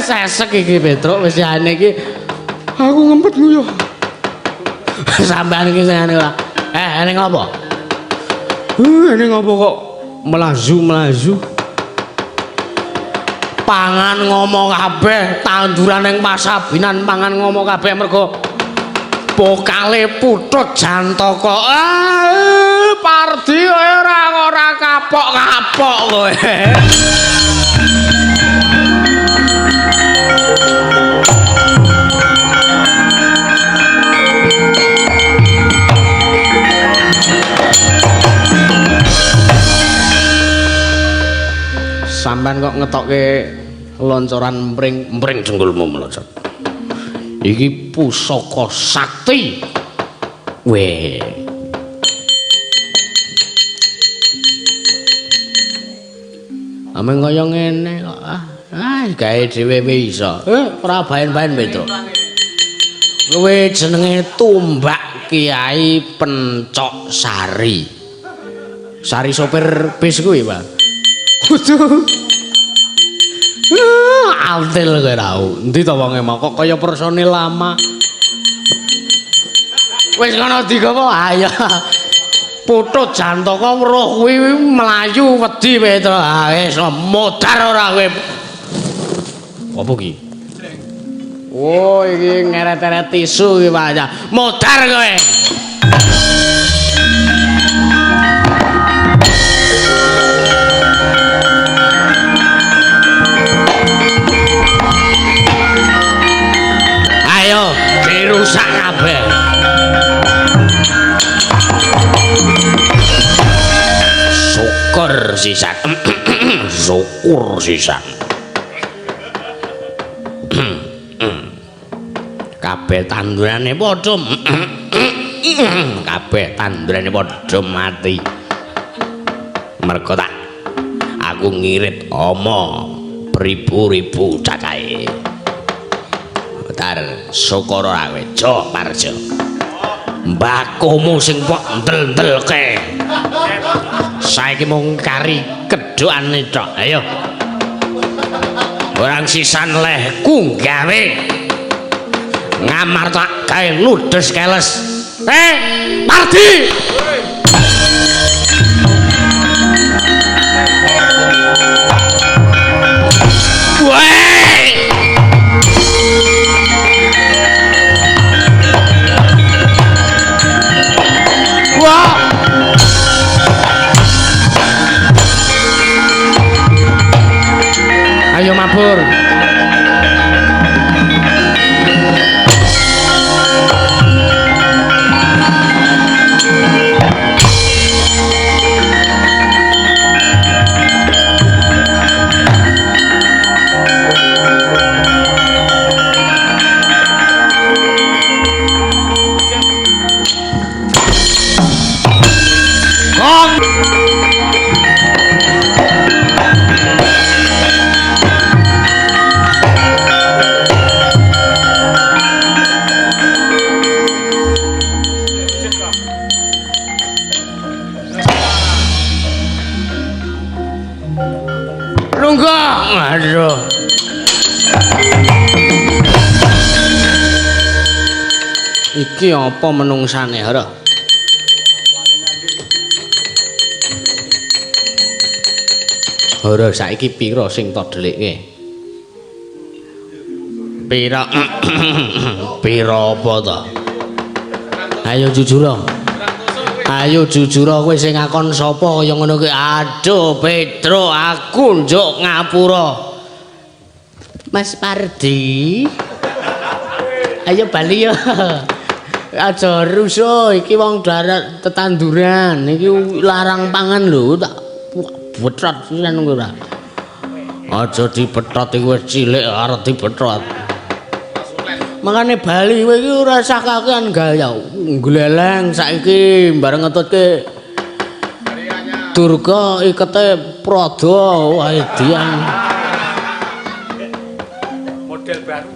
Sesek iki Petruk wis jane iki.
Aku ngempet nguyuh.
Sampean iki sing ane ora. Ene ngopo?
Ene ngopo kok melazu-melazu.
Pangan ngomong kabeh, tanduran ning pasabinan pangan ngomong kabeh mergo bokale putut jantaka. Pardi kowe ora kapok-kapok kowe. Sampean kok ngetokke loncoran mpring-mpring dengkulmu melocot. Iki pusaka sakti. Weh,
Ameng kaya ngene kok. Ah, gawe dhewe iso. Ora baen-baen Petro. Kowe jenenge Tumbak Kiai Pencok Sari. Sari sopir bis kuwi, Pak. Kudu. Altil kowe tau. Endi to wonge kok kaya personil lama. Wis ngono digawa, ayo. Putut Jantaka weruh kuwi mlayu wedi Petro. Ah wis modar ora kowe. Apa ki? Oh, iki ngeret-eret tisu iki, Pak. Modar kowe. Ayo, dirusak kabeh. Syukur sisan. Syukur sisan. Kabeh tandurane padha kabeh tandurane padha mati. Mergo tak aku ngirit ama beribu-ribu cacahe. Bentar, syukur ora kowe, Jo Parjo. Mbakomu sing pok ndel-ndelke. Saiki mung kari kedhokane tok. Ayo. Orang sisan lehku gawe. Ngamar tak gawe ludes keles. Pardi. Weh. Wah. Ayo mabur. Aduh. Iki apa menungsane, Hara? Hara saiki pira sing tak dhelikke? Pira? Pira apa to? Ayo jujur. Ayo jujur kowe sing ngakon sapa kaya ngono kuwi. Aduh Petro, aku njuk ngapura. Mas Pardi. Ayo bali yo. Aja rusuh, iki wong darat tetanduran, iki larang pangan lho, tak betrot sisan ora. Aja dibetrot iku wis cilik arep dibetrot. Makane bali kowe iki ora usah kakean gaya. Gleleng saiki bareng ngetutke Durga ikete Prada wae dian.
Model baru.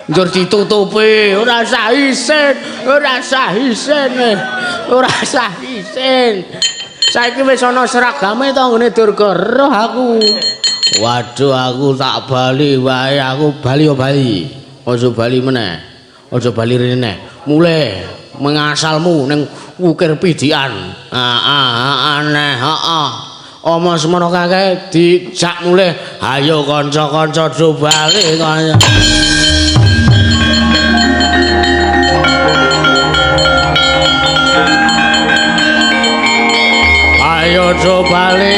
Njur ditutupi, ora usah isin, ora usah isin, ora usah isin. Saiki wis ana seragame to nggone Durga, roh aku. Waduh aku tak bali wae, aku bali yo bali. Aja bali meneh. Aja bali rene neh. Mulih mengasalmu ning ukir pidikan. Aneh, heeh. Ama semono kakeh dijak mulih. Ayo kanca-kanca do bali kanca. Ayo do bali.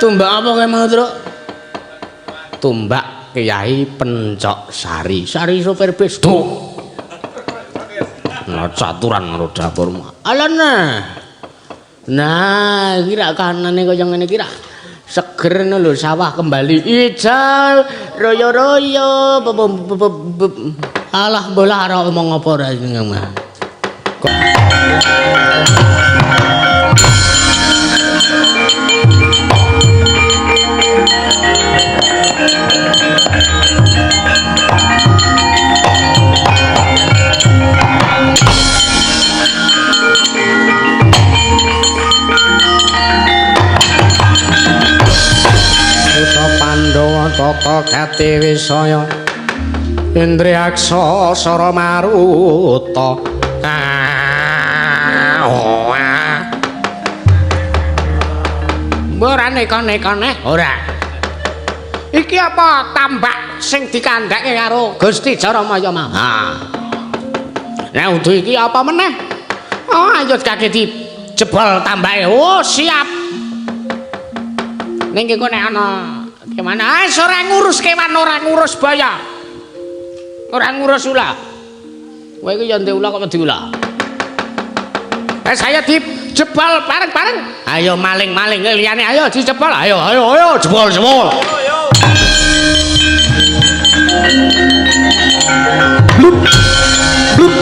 Tumbak apa kowe mau, Truk? Tumbak Kiai Pencok Sari. Sari sopir bis. Duh. Nah, caturan karo dapurmu. Alana. Nah, iki rak kanane kaya ngene iki rak.
seger ngono lho, sawah kembali ijal, royo-royo. Alah bola arep omong apa ora iki ngomong. Pandhawa tata gati wisaya Indriyaksa sara maruta. Ora neka-nekane ora. Iki apa tambak sing dikandhake karo Gusti Jaramaya mau? Ha. Nek udu iki apa meneh? Oh, ayo kake dijebol tambake. Oh, siap. Ning kene nek ana kewan, ah ora ngurus kewan, ora ngurus baya. Ora ngurus ula. Kowe iki ya ndek ula kok wedi ula. Saya dijebol bareng-bareng. Ayo maling-maling liyane ayo dijebol. Ayo ayo ayo jebol jebol. Ayo ayo. Blup. Blup.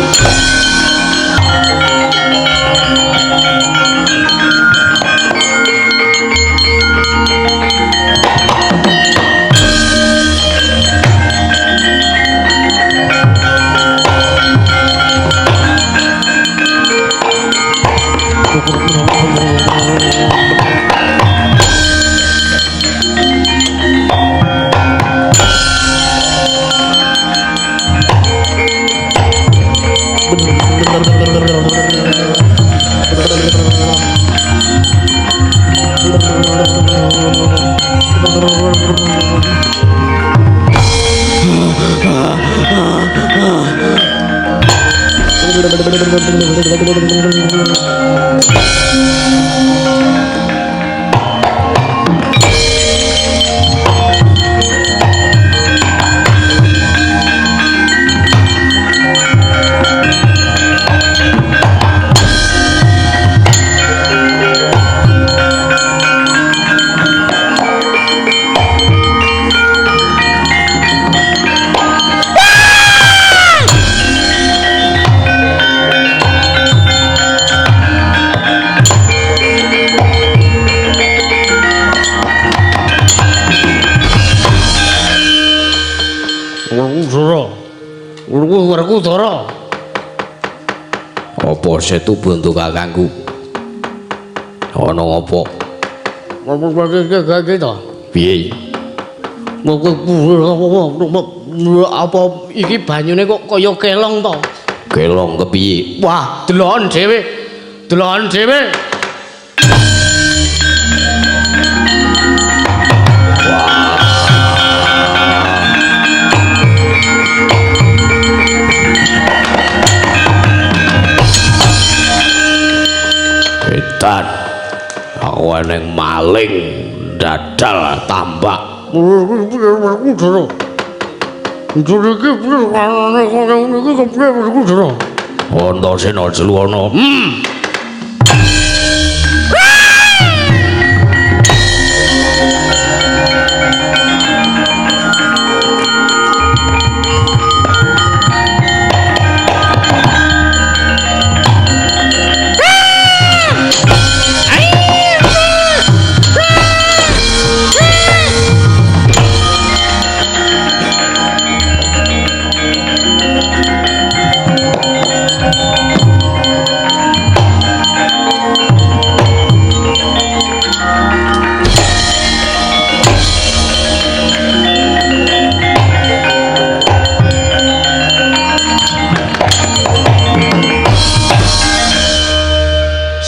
Apa setu buntu kakangku? Ana apa? Piye?
Apa iki banyune kok kaya kelong to?
Kelong kepiye?
Wah, delokon dhewe. Delokon dhewe.
Edan. Aku eneng maling dadal tambak. Antasena Jeluwana.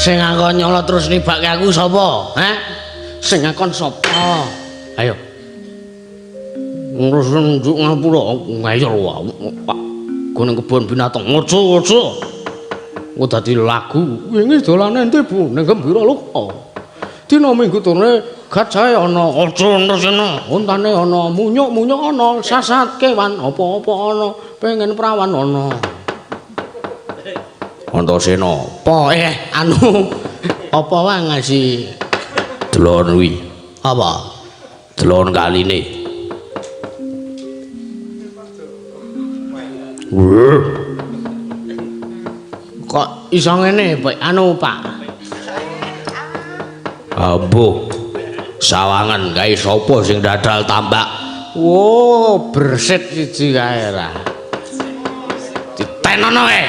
Sing ngakon nyolot terus nibake aku sapa? Heh? Sing ngakon sapa? Ayo. Ngurus njuk ngapura ngeyel wae. Pak, go ning kebon binatang. Aja, aja. Engko dadi lagu. Wingi dolane endi, Bu? Ning Gembira Loka. Dina Minggu turune gajahe ana, aja Antasena. Ontane ana, munyuk-munyuk ana, sasat kewan apa-apa ana, pengen prawan ana.
Antasena.
Apa anu apa wae ngasi
delon kuwi.
Apa?
Delon kaline. Kok iso ngene, Pak? Anu, Pak. Ambuh. Sawangan kae sapa sing dadal tambak? Wo, bersit siji kae ra. Ditenono kae.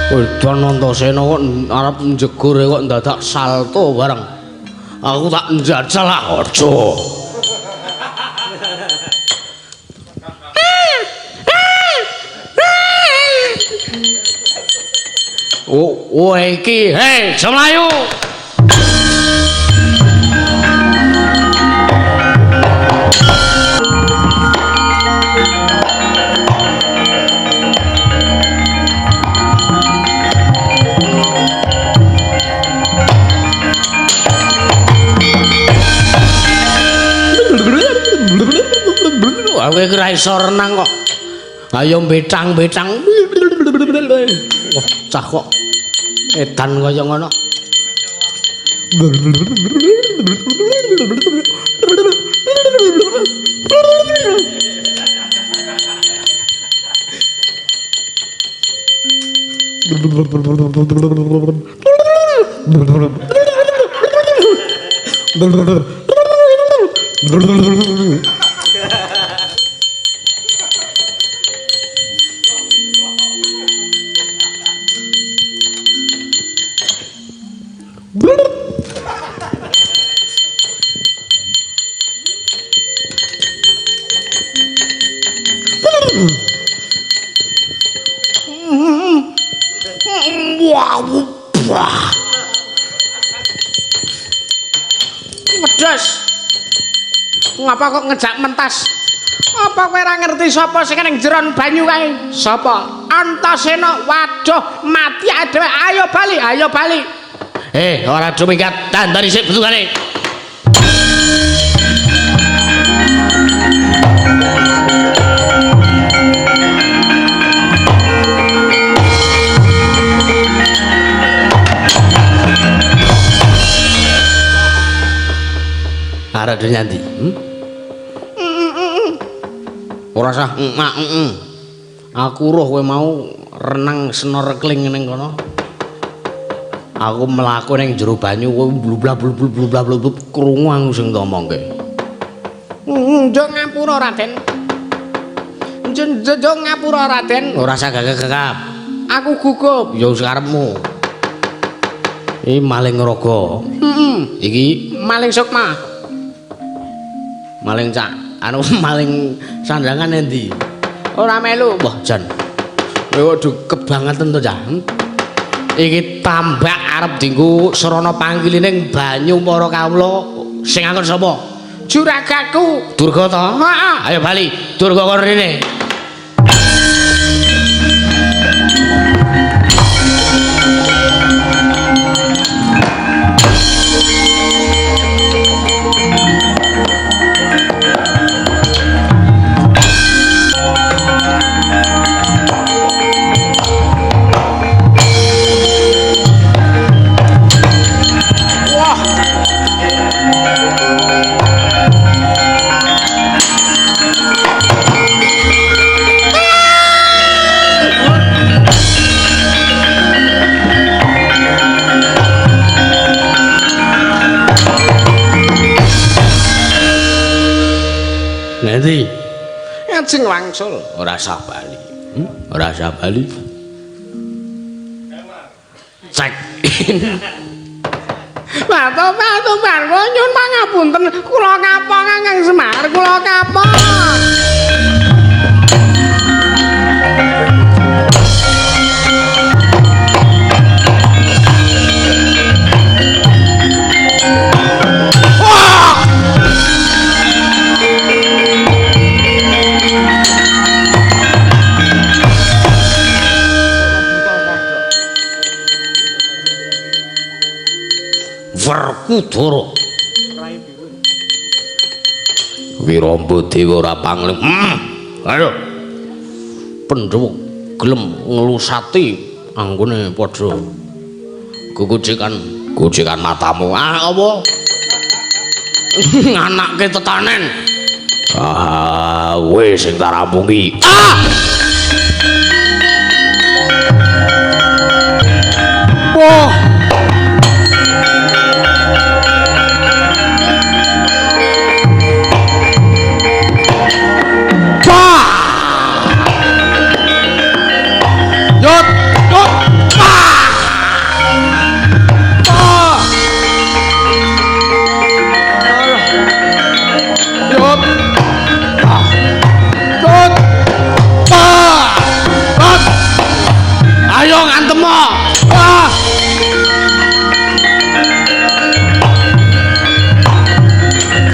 Wedan Antasena kok arep njegur kok ndadak salto bareng. Aku tak njajal ah aja. Oh, iki, hei, aja mlayu. Aku iki ora iso renang kok. Ayo mbetang-betang. Wah, cah kok edan kaya ngono.
Wedhus. Ngapa kok ngejak mentas? Apa kowe ora ngerti sapa sing ning jeron banyu kae? Sapa? Antasena. Waduh, mati dhewe. Ayo bali, ayo bali.
Ora dumingkat, dandani sik betulane. Arep nyandi? Ora usah Aku roh kowe mau renang snorkeling ning kono. Aku mlaku ning jero banyu kowe blublah-blublah krungu aku sing ngomongke.
Njuk ngapura Raden. Njuk ngapura Raden.
Ora usah gagap-gagap.
Aku gugup.
Ya wis karepmu. Iki maling raga. Iki
maling sukma.
Maling cak, anu maling sandangan endi?
Ora melu.
Wah, jan. Kowe kok kebangetan to, Cah? Iki tambak arep dienggo sarana panggiline banyu para kawula. Sing angkon sapa?
Juragaku.
Durga to?
Heeh.
Ayo bali. Durga kono rene. Nanti
ngajeng wangsul.
Ora usah bali. Ora usah bali. Cek.
Bato barwo nyuwun pangapunten, kula kapok Kakang Semar, kula kapok.
Werkudara. Wiramba Dewa ora pangling. Ayo. Pandhawa gelem nglusati anggone padha gegojekan gojekan matamu. Ah apa? Nganake tetanen. Ah kowe sing tak rampungi. Ah!
Wah. Yot, yot. Ah! Ah! Yot. Ah. Yot. Ah! Yot.
Ayo ngantem.
Ah!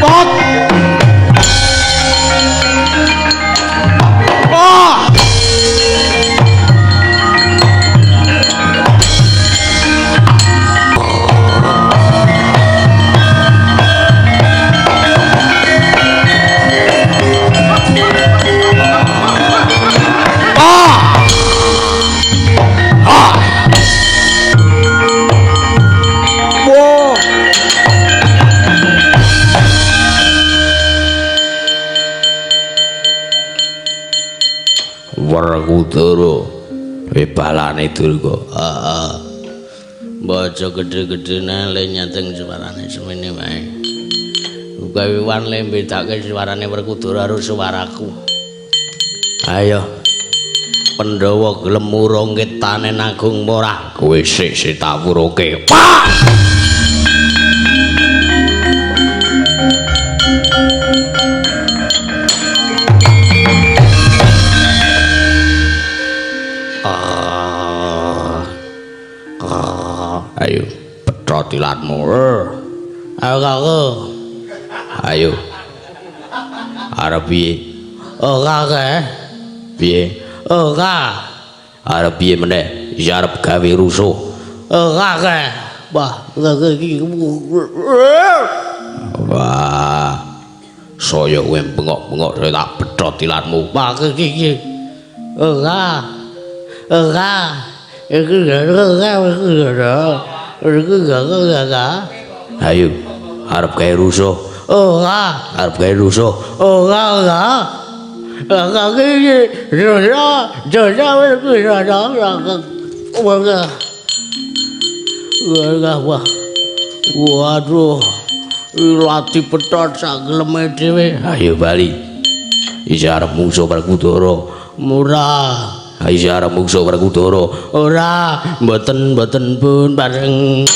Pot. Ah! Wah.
Werkudara balane Durga. Heeh. Baca gedhe-gedhene le nyateng suarane semene wae. Gawewan le mbedake suarane Werkudara karo suaraku. Ayo. Pandhawa gelem murungke tanen agung ora? Kowe sik sik tak wurungke. Pak! Ayo, petrot ilatmu. Ayo aku. Ayo. Arep piye? Ora kae. Piye? Ora. Arep piye meneh? Ya arep gawe rusuh. Ora kae. Wah, iki. Wah. Saya kowe bengok-bengok saya tak petrot ilatmu. Wah, iki. Ora. Ora. Ayo, arep gawe rusuh. Ora, arep gawe rusuh. Ora, ora. Ora iki ora, ora ora ora. Waduh, ilati petot sak geleme dhewe. Ayo bali. Isih arep mungsuh Werkudara. Murah. Isih arep mungsuh Werkudara. Ora, mboten-mboten pun bareng.